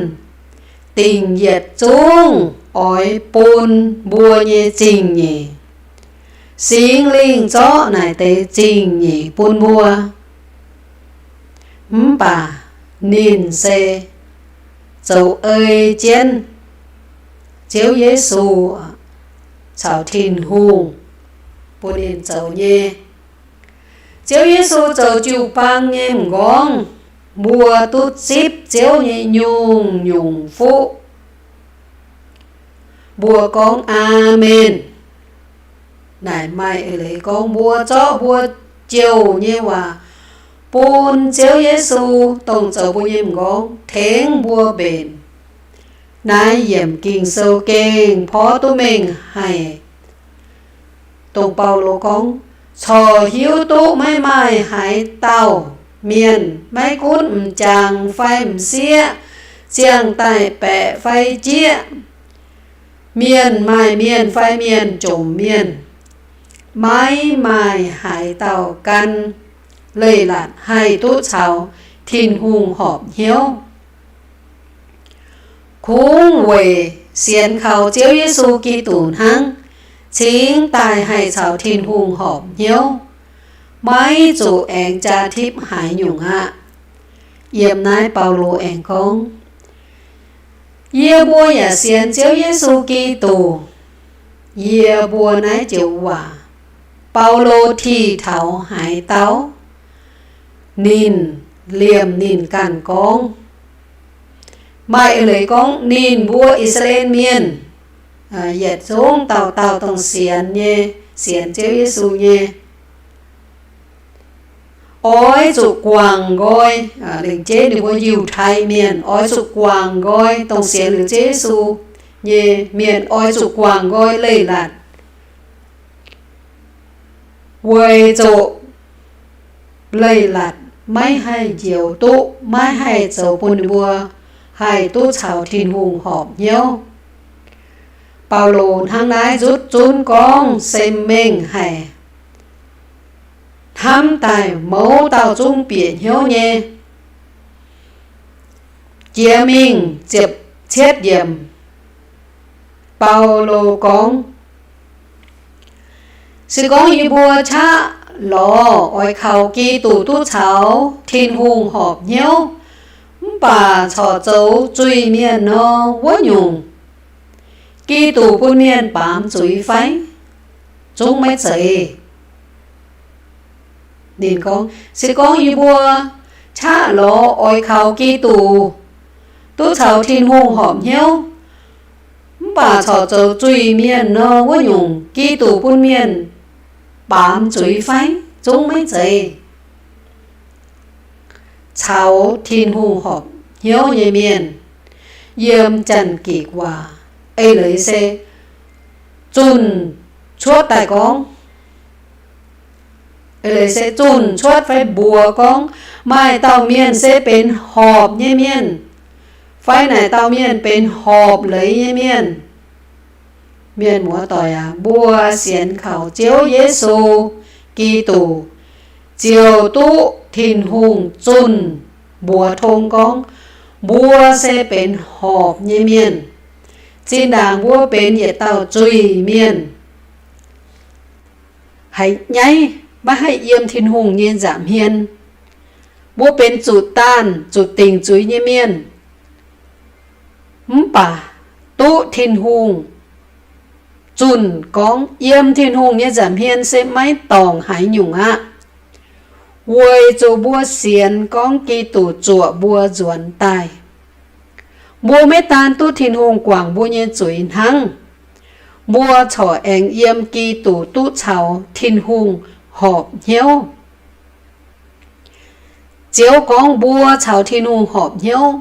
dingc yietc zungv oix bun mbuo nyei zingh nyeic. Singx Lingh zorqv naaic deix zingh nyeic bun mbuo. Mv baac ninh se zoux ei jienv Ziouv Yesu caux Tin-Hungh bun ninh zoux nyei. Ziouv Yesu zoux jiu-baang nyei m'nqorngv, mbuo duqv zipv Ziouv nyei nyungc-nyungc fuqv. Mbuo gorngv Aamen. Naaic maaih eix leiz gorngv mbuo zorqv mbuo jouh nyei waac bun Ziouv Yesu, dongh zoux mbuo nyei m'nqorngv, tengx mbuo mbenc. Naaiv yiemc Ging-Sou gengh porv duqv mengh haic. Dongh Baulo gorngv, corc hiuv duqv maiv maaih haaix dauh mienh, maiv gunv m'jangc fai m'sieqv, ziangh daaih baeqc fai jieqv, mienh maaih mienh fai mienh jomc mienh, maiv maaih haaix dauh gan leiz-latc haih duqv caux Tin-Hungh horpc hnyouv. Kungx weic sienx kaux Ziouv Yesu Giduc hnangv, cingx daaih haih caux Tin-Hungh horpc hnyouv, maiv zuqc aengx jaa tipv haaix nyungc aqv. Yiem naaiv Baulo aengx gorngv, yie mbuo yaac sienx Ziouv Yesu Giduc. Yie mbuo naaiv joux waac, Baulo tih taux haaix dauh, ninh liemh ninh ganh gorngv. Maaih eix leiz gorngv ninh mbuo I^saa^laa^en Mienh, yietc zungv dauh dauh dongh sienx nyei, sienx Ziouv Yesu nyei, oix zuqc guangc nqoi, lengc jeiv ninh mbuo Yiutai Mienh oix zuqc guangc nqoi, dongh sienx liuz Ziouv Yesu nyei mienh oix zuqc guangc nqoi leiz-latc, weic zuqc leiz-latc maiv haih njoux duqv, maiv haih zoux bun ninh mbuo haih duqv caux Tin-Hungh horpc hnyouv. Baulo hnangv naaiv nzutv zunv gorngv se mengh haic, hnamv daaih mouz dauh zungv bieqc hnyouv nyei. Jiex mingh ziepc cietv yiemc, Baulo gorngv, se gorngv yie mbuo qaqv lorz oix kaux Giduc duqv caux Tin-Hungh horpc hnyouv, mv baac corc zoux zuiz-mienh nor, wuov nyungc Giduc bun mienh baamz zuiz fai? Zungv maiv zeiz. Ninh gorngv, se gorngv yie mbuo qaqv lorz oix kaux Giduc duqv caux Tin-Hungh horpc hnyouv, mv baac corc zoux zuiz-mienh nor, wuov nyungc Giduc bun mienh baamz zuiz fai? Zungv maiv zeiz. Caux Tin-Hungh horpc hnyouv nyei mienh, yiem Janx-Gikc waac eix leiz se zunh cuotv daaih gorngv, eix leiz se zunh cuotv fai mbuox gorngv maaih dauh mienh se benx horpc nyei mienh, fai naaic dauh mienh benx horpc leiz nyei mienh. Mienh muoz-doic aac, mbuo sienx kaux Ziouv Yesu Giduc ziouc duqv Tin-Hungh zunh mbuox tong gorngv mbuo se benx horpc nyei mienh. Zinh ndaangc mbuo benx yietc dauh zuiz-mienh, haiz nyaiv maiv haih yiem Tin-Hungh nyei nza'hmien. Mbuo benx zuqc daanh zuqc dingc zuiz nyei mienh, mv baac duqv Tin-Hungh zunh gorngv yiem Tin-Hungh nyei nza'hmien se maiv dorngc haaix nyungc aqv, weic zuqc mbuo sienx gorngv Giduc zuoqc mbuo nzuonx daaih. Mbuo maiv daan duqv Tin-Hungh guangc mbuo nyei zuiz hnangv, mbuo corc aengx yiem Giduc duqv caux Tin-Hungh horpc hnyouv. Ziouv gorngv mbuo caux Tin-Hungh horpc hnyouv,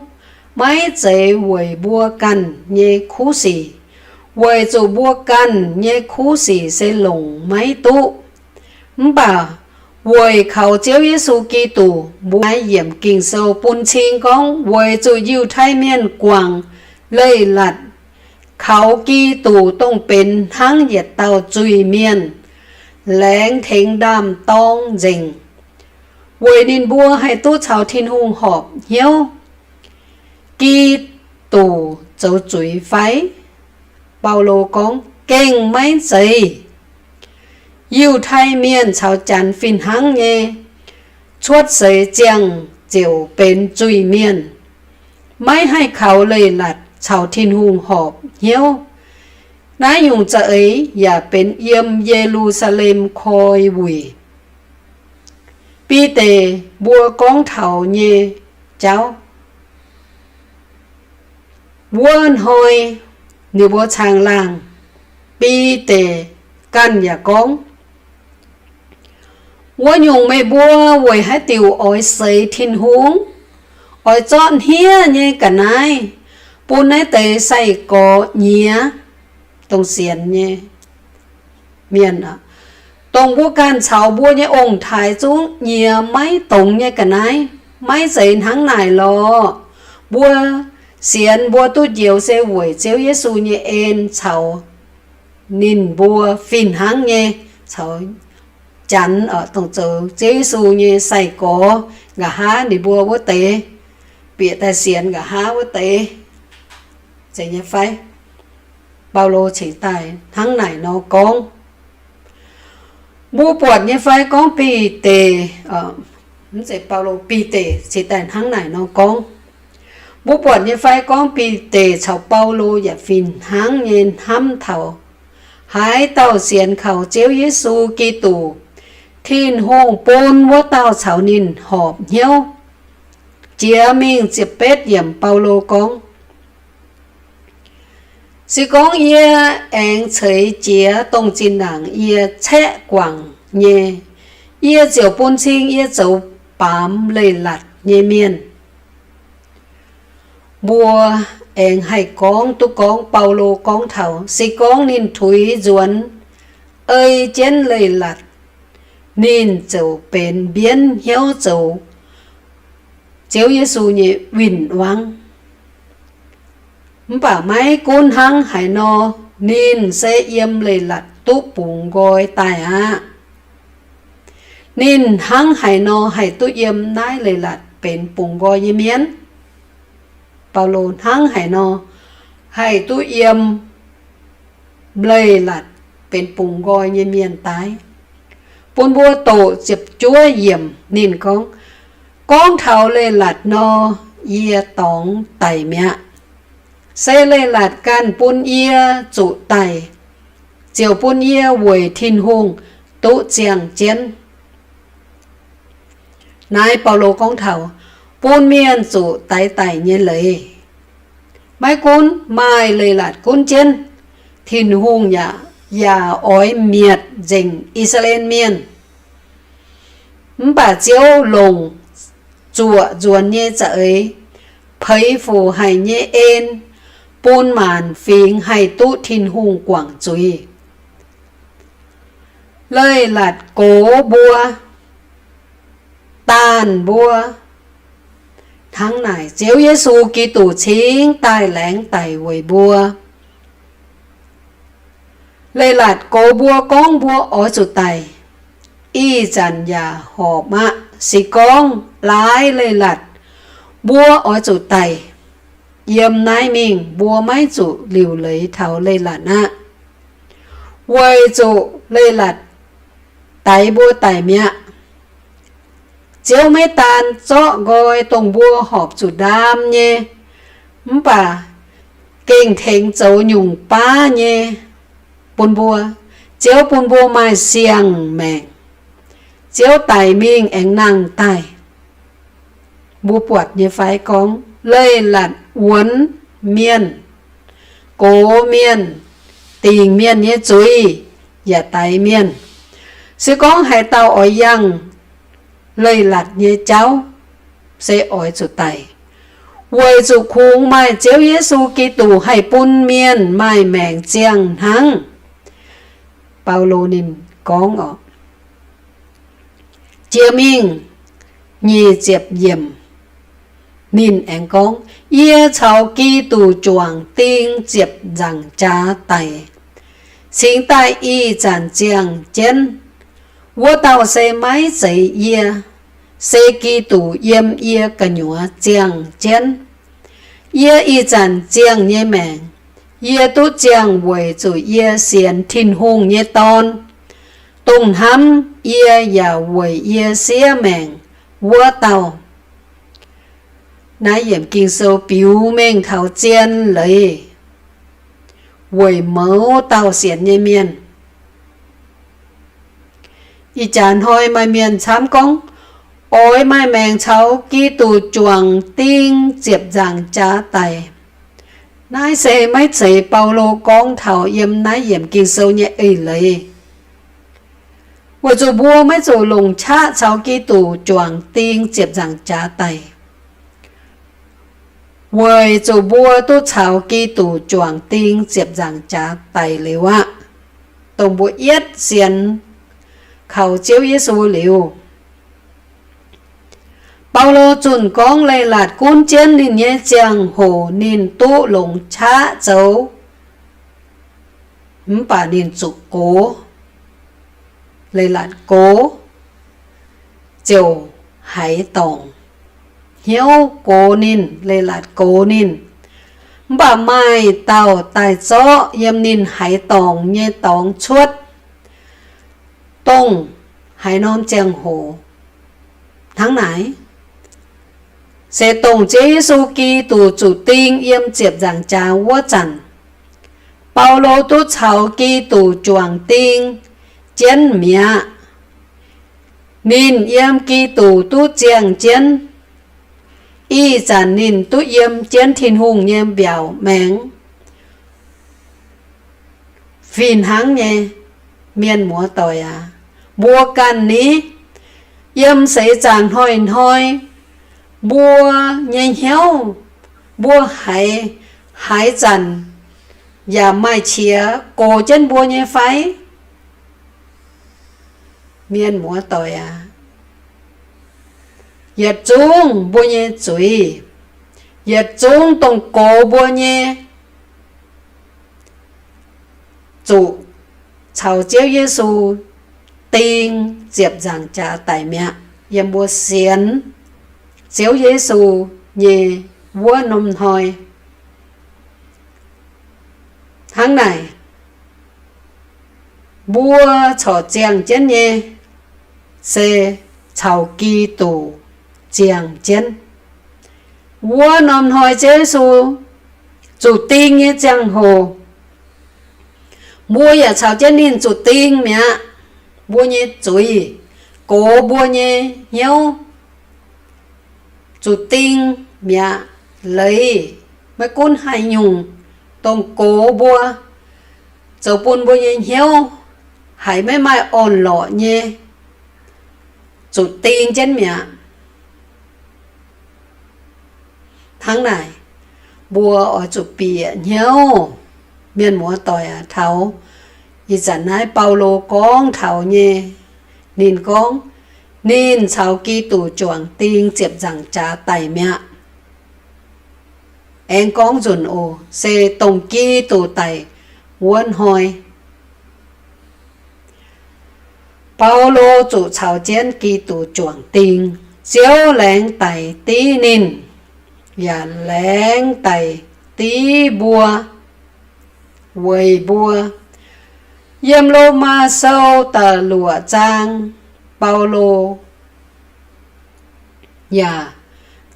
maiv zeiz weic mbuo ganh nyei kuv sic, weic zuqc mbuo ganh nyei kuv sic se longc maiv duqv. Mv baac weic kaux Ziouv Yesu Giduc, mbuo naaiv yiemc Ging-Sou bun cing gorngv weic zuqc Yiutai Mienh guangc leiz-latc kaux Giduc dongh benx hnangv yietc dauh zuiz-mienh, laengz tengx ndaam-dorng nzengc, weic ninh mbuo haih duqv caux Tin-Hungh horpc hnyouv. Giduc zoux zuiz fai? Baulo gorngv, gengh maiv zeiz. Yiutai Mienh caux Janx fih hnangv nyei, cuotv seix ziangh ziouc benx zuiz-mienh, maiv haih kaux leiz-latc caux Tin-Hungh horpc hnyouv. Naaiv nyungc za'eix yaac benx yiem Ye^lu^saa^lem koi wuic, Bide mbuo gorngv taux nyei jauv. Wuov hnoi ninh mbuo caangh laangh, Bide ganh yaac gorngv, wuov nyungc meih mbuo weic haaix diuc oix seix Tin-Hungh, oix zorqv hniev nyei ga'naaiv bun naaiv deix sai-gorx nyiex, dongh sienx nyei mienh, dongh mbuo ganh caux mbuo nyei ong-taaix zungv nyiex maiv dongz nyei ga'naaiv? Maiv zeiz hnangv naaic lorqc. Mbuo sienx mbuo duqv njoux se weic Ziouv Yesu nyei en caux ninh mbuo fih hnangv nyei, caux Janx, dongh zoux Ziouv Yesu nyei sai-gorx nqa'haav ninh mbuo wuov deix, bieqc daaih sienx nqa'haav wuov deix, zeiz nyei fai? Baulo cingx daaih hnangv naaic nor gorngv. Mbuo buatc nyei fai gorngv Bide Mv zeiz Baulo, Bide cingx daaih hnangv naaic nor gorngv. Mbuo buatc nyei fai gorngv Bide caux Baulo yaac fih hnangv nyei hnamv taux haaix dauh sienx kaux Ziouv Yesu Giduc, Tin-Hungh bun wuov dauh caux ninh horpc hnyouv. Jiex mingh ziepc betv yiemc Baulo gorngv, Se gorngv yie aengx ceix jiez dongh zinh ndaangc yie caeqv guangc nyei, yie ziouc bun cing yie zoux baamz leiz-latc nyei mienh. Mbuo aengx haih gorngv duqv gorngv Baulo gorngv taux se gorngv ninh tuix nzuonx ei jienv leiz-latc, ninh ziouc benx mbienv hnyouv zoux Ziouv Yesu nyei win-wangv. Mv baac maiv gunv hnangv haaix nor, ninh se yiem leiz-latc duqv bungx nqoi daaih aqv. Ninh hnangv haaix nor haih duqv yiem naaiv leiz-latc benx bungx nqoi nyei mienh? Baulo hnangv haaix nor haih duqv yiem leiz-latc benx bungx nqoi nyei mienh daaih? Bun mbuo doqc ziepc juov yiemc ninh gorngv, Gorngv taux leiz-latc nor, yie dorngx daic mi'aqv. Se leiz-latc ganh bun yie zuqc daic, ziouc bun yie weic Tin-Hungh duqv ziangh jienv. Naaiv Baulo gorngv taux bun mienh zuqc daix daic nyei leiz. Maiv gunv maaih leiz-latc gunv jienv, Tin-Hungh yaac, yaac oix mietc nzengc I^saa^laa^en Mienh. Mv baac Ziouv longc zuoqc nzuonx nyei za'eix, peix fuc haic nyei en, bun maanc fingx haih duqv Tin-Hungh guangc zuiz. Leiz-latc gox mbuo, daanh mbuo. Hnangv naaic, Ziouv Yesu Giduc cingx daaih laengz daic weic mbuo. Leiz-latc gox mbuo gorngv mbuo oix zuqc daic, ih zanc yaac horpc aqv. Se gorngv laaix leiz-latc mbuo oix zuqc daic, yiem naaiv mingh mbuo maiv zuqc liuc leiz taux leiz-latc aqv, weic zuqc leiz-latc daix mbuo daic mi'aqv. Ziouv maiv daan zorqv nqoi dongh mbuo horpc zuqc ndaam nyei, mv baac gengh tengx zoux nyungc baav nyei bun mbuo. Ziouv bun mbuo maaih siang-maengc. Ziouv daic mingh aengx nangh daaih. Mbuo buatc nyei fai gorngv leiz-latc wuonx mienh, gox mienh, dingc mienh nyei zuiz, yaac daix mienh. Se gorngv haaix dauh oix yangh leiz-latc nyei jauv, se oix zuqc daic, weic zuqc kungx maaih Ziouv Yesu Giduc haih bun mienh maaih maengc ziangh hnangv. Baulo ninh gorngv oc. Jiex mingh nyic ziepc yiemc, ninh aengx gorngv, Yie caux Giduc juangc ding ziepc nzaangc jaax daic, cingx daaih ih zanc ziangh jienv. Wuov dauh se maiv zeiz yie, se Giduc yiem yie gu'nyuoz ziangh jienv. Yie ih zanc ziangh nyei maengc, yie duqv ziangh weic zuqc yie sienx Tin-Hungh nyei Dorn, dongh hnamv yie yaac weic yie siev maengc wuov dauh. Naaiv yiemc Ging-Sou biux mengh taux zien leiz weic mouz dauh sienx nyei mienh. Ih jaax hnoi maaih mienh camv gorngv, oix maaih maengc caux Giduc juangc ding ziepc nzaangc jaax daic. Naaiv se maiv zeiz Baulo gorngv taux yiem naaiv yiemc Ging-Sou nyei eix leiz. Weic zuqc mbuo maiv zuqc longc qaqv caux Giduc juangc ding ziepc nzaangc jaax daic. Weic zuqc mbuo duqv caux Giduc juangc ding ziepc nzaangc jaax daic liuz aqv, dongh mbuo yietv sienx kaux Ziouv Yesu liuz, Baulo zunh gorngv leiz-latc gunv jienv ninh nyei ziangh hoc ninh duqv longc qaqv zoux, mv baac ninh zuqc gox. Leiz-latc gox ziouc haiz dorngc. Hnyouv gox ninh, leiz-latc gox ninh. Mv baac maaih dauh daaih zorqv yiem ninh haiz dorngc nyei dorngx cuotv, dongh haaix norm ziangh hoc Hnangv naaic, se dongh Ziouv Yesu Giduc zuqc ding yiem ziepc nzaangc jaax wuov zanc, Baulo duqv caux Giduc juangc ding jienv mi'aqv. Ninh yiem Giduc duqv ziangh jienv. Ih zanc ninh duqv yiem jienv Tin-Hungh nyei mbiaauc maengx. Fih hnangv nyei, mienh muoz-doic aac, mbuo ganh ni, yiem seix zaangc hnoi-hnoi, mbuo nyei hnyouv, mbuo haiz, haaix zanc yaac maaih qiex gox jienv mbuo nyei fai? Mienh muoz-doic aac, yietc zungv mbuo nyei zuiz, yietc zungv dongh gox mbuo nyei, zuqc caux Ziouv Yesu ding ziepc nzaangc jaax daic mi'aqv. Yiem mbuo sienx Ziouv Yesu nyei wuov norm hnoi. Hnangv naaic, mbuo corc ziangh jienv nyei se caux Giduc ziangh jienv. Wuov norm hnoi Ziouv Yesu zuqc ding nyei ziangh hoc, mbuo yaac caux jienv ninh zuqc ding mi'aqv. Mbuo nyei zuiz, gox mbuo nyei hnyouv, zuqc ding mi'aqv. Leiz maiv gunv haaix nyungc, dongh gox mbuo, zoux bun mbuo nyei hnyouv haiz maiv maaih orn-lorqc nyei, zuqc ding jienv mi'aqv. Hnangv naaic, mbuo oix zuqc bieqc hnyouv. Mienh muoz-doic aac, taux ih zanc naaiv Baulo gorngv taux nyei, ninh gorngv ninh caux Giduc juangc ding ziepc nzaangc jaax daic mi'aqv. Aengx gorngv nzunc oc, se dongh Giduc daic wuov hnoi, Baulo zuqc caux jienv Giduc juangc ding. Ziouv laengz daic div ninh, yaac laengz daic div mbuo, weic mbuo. Yiem Lomaa Sou da'luoqc zaang, Baulo yaac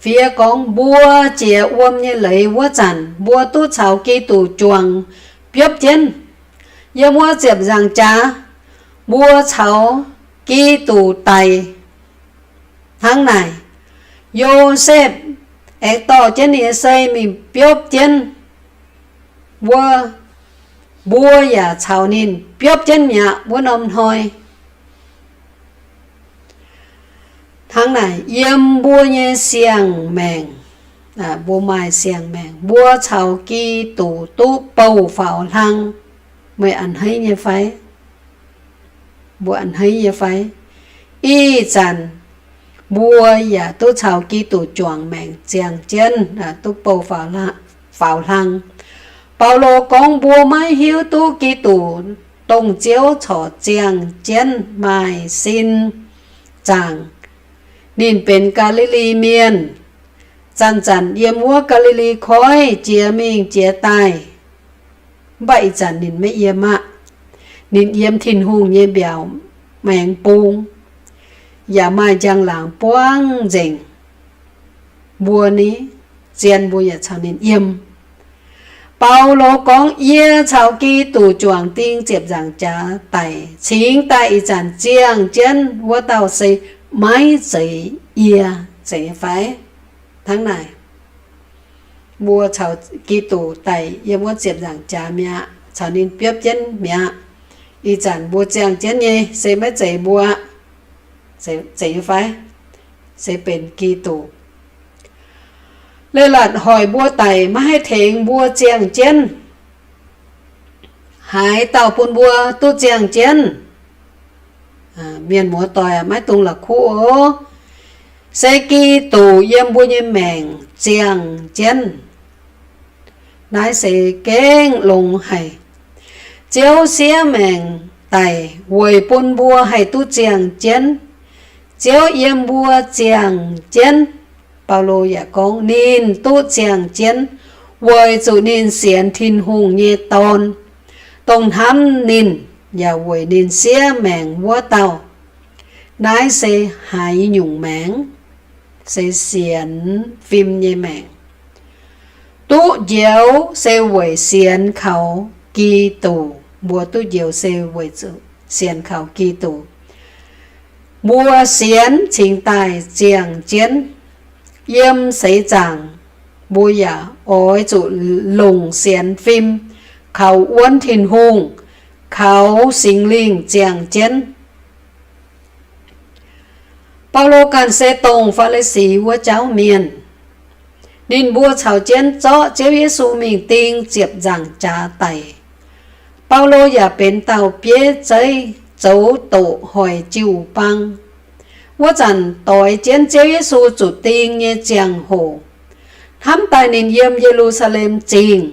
fiev gorngv mbuo jiex wuom nyei leiz wuov zanc, mbuo duqv caux Giduc juangc biopv jienv. Yiem wuov ziepc nzaangc jaax, mbuo caux Giduc daic. Hnangv naaic, Yosepv aengx dorh jienv ninh nyei sei mingh biopv jienv wuov, mbuo yaac caux ninh biopv jienv mi'aqv wuov norm hnoi. Hnangv naaic, yiem mbuo nyei siang-maengc, mbuo maaih siang-maengc, mbuo caux Giduc duqv bouh faaux hlang. Meih a'hneiv nyei fai? Mbuo a'hneiv nyei fai? Ih zanc mbuo yaac duqv caux Giduc juangc maengc ziangh jienv, duqv bouh faaux hlang. Baulo gorngv mbuo maiv hiuv duqv Giduc, dongh Ziouv corc ziangh jienv maaih sin zaangc. Ninh benx Gaa^li^li Mienh, zanc-zanc yiem wuov Gaa^li^li Koiv jiex mingh jiex daaih. Mv baac ih zanc ninh maiv yiem aqv. Ninh yiem Tin-Hungh nyei mbiaauc maengx bung, yaac maaih njang-laangc buangv nzengc. Mbuo ni, zien mbuo yaac caux ninh yiem. Baulo gorngv, yie caux Giduc juangc ding ziepc nzaangc jaax daic, cingx daaih ih zanc ziangh jienv wuov dauh se maiv zeiz yie, zeiz fai? Hnangv naaic, mbuo caux Giduc daic yiem wuov ziepc nzaangc jaax mi'aqv, caux ninh biopv jienv mi'aqv. Ih zanc mbuo ziangh jienv nyei se maiv zeiz mbuo, zeiz fai? Se benx Giduc. Leiz-latc hoic mbuo daic maiv haih tengx mbuo ziangh jienv. Haaix dauh bun mbuo duqv ziangh jienv? Mienh muoz-doic, maiv dungx la'kuqv oc. Se Giduc yiem mbuo nyei maengc ziangh jienv. Naaiv se gengh longx haic. Ziouv siev maengc daic weic bun mbuo haih duqv ziangh jienv. Ziouv yiem mbuo ziangh jienv. Baulo yaac gorngv ninh duqv ziangh jienv weic zuqc ninh sienx Tin-Hungh nyei Dorn, dongh hnamv ninh yaac weic ninh siev maengc wuov dauh. Naaiv se haaix nyungc maengc? Se sienx fim nyei maengc. Duqv njoux se weic sienx kaux Giduc. Mbuo duqv njoux se weic zuqc sienx kaux Giduc. Mbuo sienx cingx daaih ziangh jienv. Yiem seix zaangc mbuo yaac oix zuqc longc sienx fim kaux wuonv Tin-Hungh, kaux Singx Lingh ziangh jienv. Baulo ganh se dongh Faa^li^si wuov jauv mienh. Ninh mbuo caux jienv zorqv Ziouv Yesu mingh ding ziepc nzaangc jaax daic. Baulo yaac benx dauh bieiv zeiv zoux doqc hoic jiu-baang. Wuov zanc doix jienv Ziouv Yesu zuqc ding nyei ziangh hoc, hnamv daaih ninh yiem Ye^lu^saa^lem Zingh,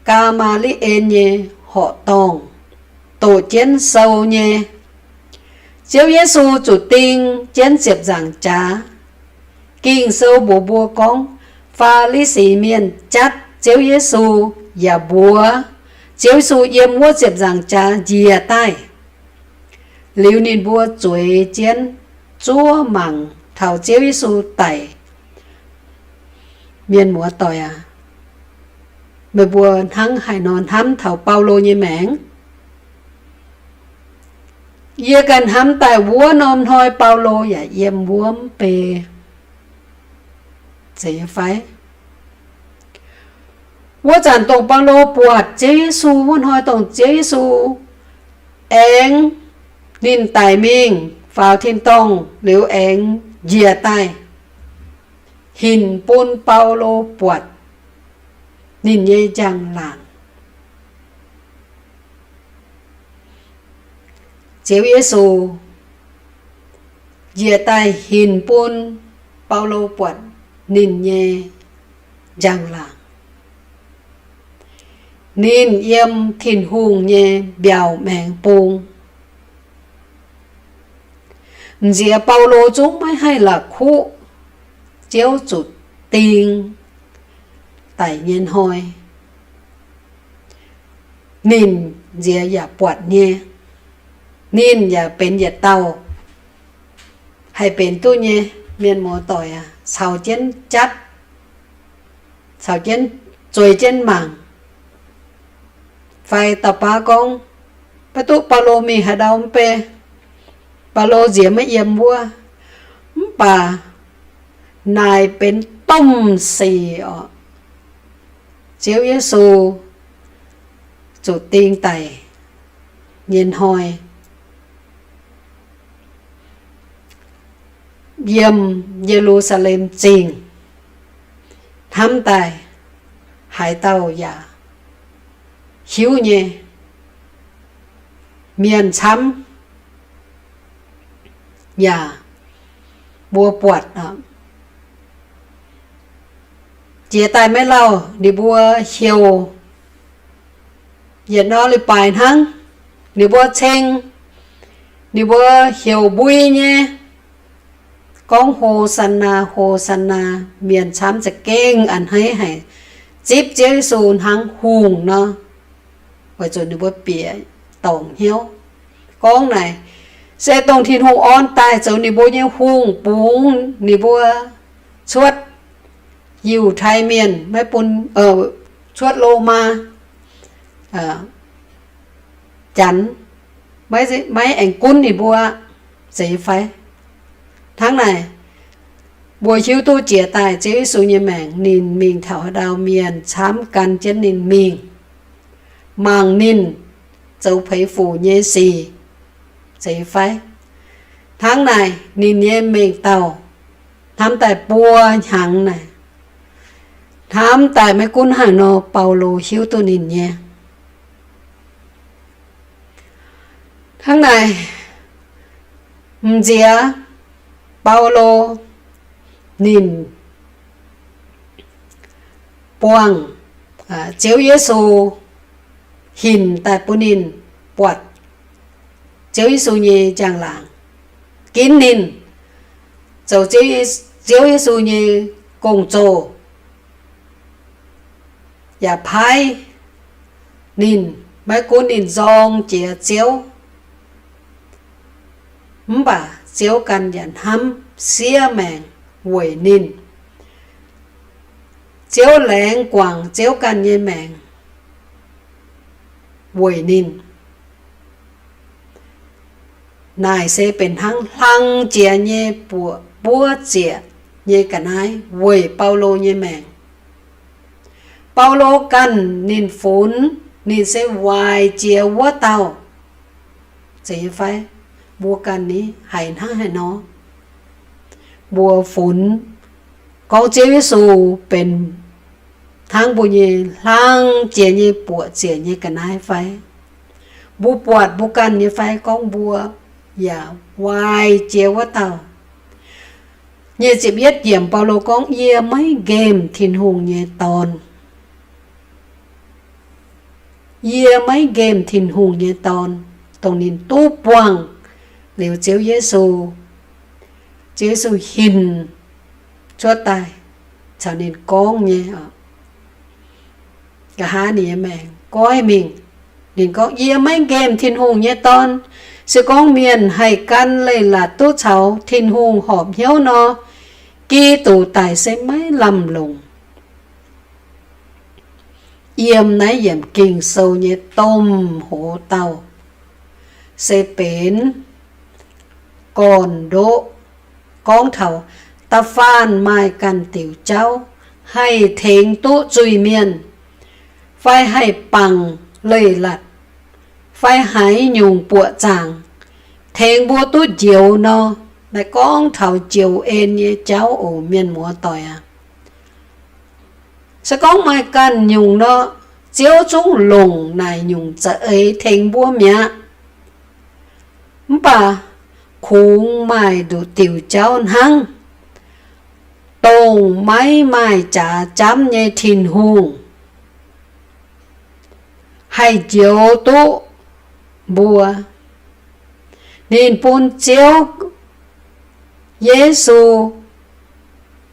Gaa^maa^li^en nyei horqc dorngh, doqc jienv sou nyei. Ziouv Yesu zuqc ding jienv ziepc nzaangc jaax. Ging-Sou mbuox mbuo gorngv, Faa^li^si Mienh jatv Ziouv Yesu yaac mbuox Ziouv Yesu yiem wuov ziepc nzaangc jaax njiec daaih. Liuz ninh mbuo zueiz jienv zuov mangc taux Ziouv Yesu daic. Mienh muoz-doic aac, meih mbuo hnangv haaix nor hnamv taux Baulo nyei maengc? Yie ganh hnamv daaih wuov norm hnoi Baulo yaac yiem wuov mv bei, zeiz fai? Wuov zanc dongh Baulo buatc Ziouv Yesu wuov hnoi, dongh Ziouv Yesu aengx ninh daic mingh faaux tin-dorngh liuz aengx njiec daaih, hinc bun Baulo buatc ninh nyei njang-laangc. Ziouv Yesu njiec daaih hinc bun Baulo buatc ninh nyei njang-laangc. Ninh yiem Tin-Hungh nyei mbiaauc maengx bung. M'nziex Baulo zungv maiv haih la'kuqv Ziouv zuqc ding daic nyei hnoi. Ninh nziex yaac buatc nyei. Ninh yaac benx yietc dauh haih benx duqv nyei mienh muoz-doic aac, caux jienv jatv, caux jienv zueiz jienv mangc. Fai dauh baav gorngv, maiv duqv Baulo mingh haaix ndau mv bei, Baulo nziex maiv yiem wuov. Mv baac naaic benx domh sic orqc. Ziouv Yesu zuqc ding daic nyei hnoi, yiem Ye^lu^saa^lem Zingh, hnamv daaih haaix dauh yaac hiuv nyei. Mienh camv yaac mbuo buatc, jiex daaih maiv lauh ninh mbuo heuc yietc norm leiz-baaix hnangv, ninh mbuo ceng, ninh mbuo heuc mbui nyei, gorngv Ho^saa^naa, Ho^saa^naa. Mienh camv za'gengh a'hneiv haic, zipv Ziouv Yesu hnangv hungh nor, weic zuqc ninh mbuo bieqc dorngc hnyouv, gorngv naaic se dongh Tin-Hungh orn daaih zoux ninh mbuo nyei hungh, bungx ninh mbuo cuotv Yiutai Mienh, maiv bun, cuotv Lomaa Janx, maiv aengx gunv ninh mbuo, zeiz fai? Hnangv naaic, mbuo hiuv duqv jiex daaih Ziouv Yesu nyei maengc, ninh mingh taux haaix ndau mienh camv gan jienv ninh mingh, mangc ninh zoux peix fuc nyei sic, zeiz fai? Hnangv naaic, ninh nyei mengh dauh hnamv daaih buo hnyangx naaic, hnamv daaih maiv gunv haaix nor, Baulo hiuv duqv ninh nyei. Hnangv naaic, m'nziex Baulo ninh buangh Ziouv Yesu hinc daaih bun ninh buatc Ziouv Yesu nyei njang-laangc, ginv ninh zoux Ziouv Yesu nyei gong-zoh, yaac paaiv ninh, maiv gunv ninh nzorng jiex Ziouv, Mv baac Ziouv ganh yaac hnamv siev maengc weic ninh. Ziouv laengz guangc Ziouv ganh nyei maengc weic ninh. Naaic se benx hnangv hlang jiex nyei buoqc buov ziec nyei ga'naaiv weic Baulo nyei maengc. Baulo ganh ninh funx ninh se waaic jiex wuov dauh. Zeiz nyei fai? Mbuo ganh ni haiz hnangv haaix nor? Mbuo funx gorngv Ziouv Yesu benx hnangv mbuo nyei hlang jiex nyei buoqc ziec nyei ga'naaiv fai? Mbuo buatc mbuo ganh nyei fai gorngv mbuo yaac waaic jiex wuov dauh? Nyic ziepc yietv yiemc Baulo gorngv, Yie maiv nqemh Tin-Hungh nyei Dorn. Yie maiv nqemh Tin-Hungh nyei Dorn, dongh ninh duqv buangh liuz Ziouv Yesu, Ziouv Yesu hinc cuotv daaih caux ninh gorngv nyei, nqa'haav ninh nyei maengc goiv mingh. Ninh gorngv, Yie maiv nqemh Tin-Hungh nyei Dorn. Se gorngv mienh haih gan leiz-latc duqv caux Tin-Hungh horpc hnyouv nor, Giduc daic se maiv lamh longc. Yiem naaiv yiemc Ging-Sou nyei domh hoz dauh se benx gorn-ndoqv gorngv taux da'faanh maaih ganh diuc jauv haih tengx duqv zuiz-mienh, fai haih bangc leiz-latc, fai haaix nyungc buoqc zaangc tengx mbuo duqv njoux nor. Naaiv gorngv taux njoux en nyei jauv oc, mienh muoz-doic aac. Se gorngv maaih ganh nyungc nor, Ziouv zungv longc naaic nyungc za'eix tengx mbuo mi'aqv. Mv baac kungx maaih nduqc diuc jauv hnangv, dongh maiv maaih jaax jamv nyei Tin-Hungh haih njoux duqv mbuo. Ninh bun Ziouv Yesu,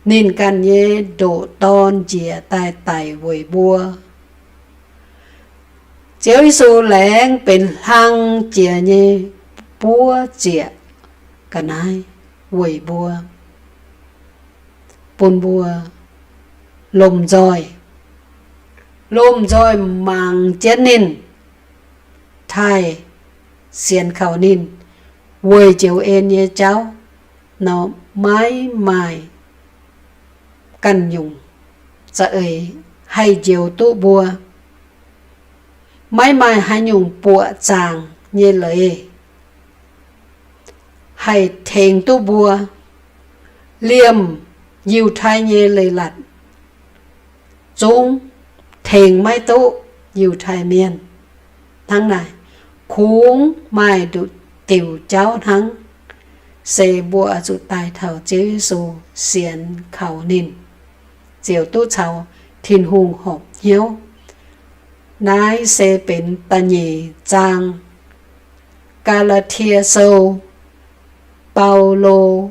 ninh ganh nyei ndoqc Dorn, njiec daaih daic weic mbuo. Ziouv Yesu laengz benx hlang jiex nyei buov ziec ga'naaiv weic mbuo, bun mbuo lomh nzoih, lomh nzoih mangc jienv ninh, taaih sienx kaux ninh, weic njoux en nyei jauv nor, maiv maaih ganh nyungc za'eix haih njoux duqv mbuo. Maiv maaih haaix nyungc buoqc zaangc nyei leiz haih tengx duqv mbuo. Liemh Yiutai nyei leiz-latc zungv tengx maiv duqv Yiutai Mienh. Hnangv naaic, kungx maaih nduqc diuc jauv hnangv, se mbuo oix zuqc daaih taux Ziouv Yesu, sienx kaux ninh, ziouc duqv caux Tin-Hungh horpc hnyouv. Naaiv se benx da'nyeic zaang Gaa^laa^tie Sou, Baulo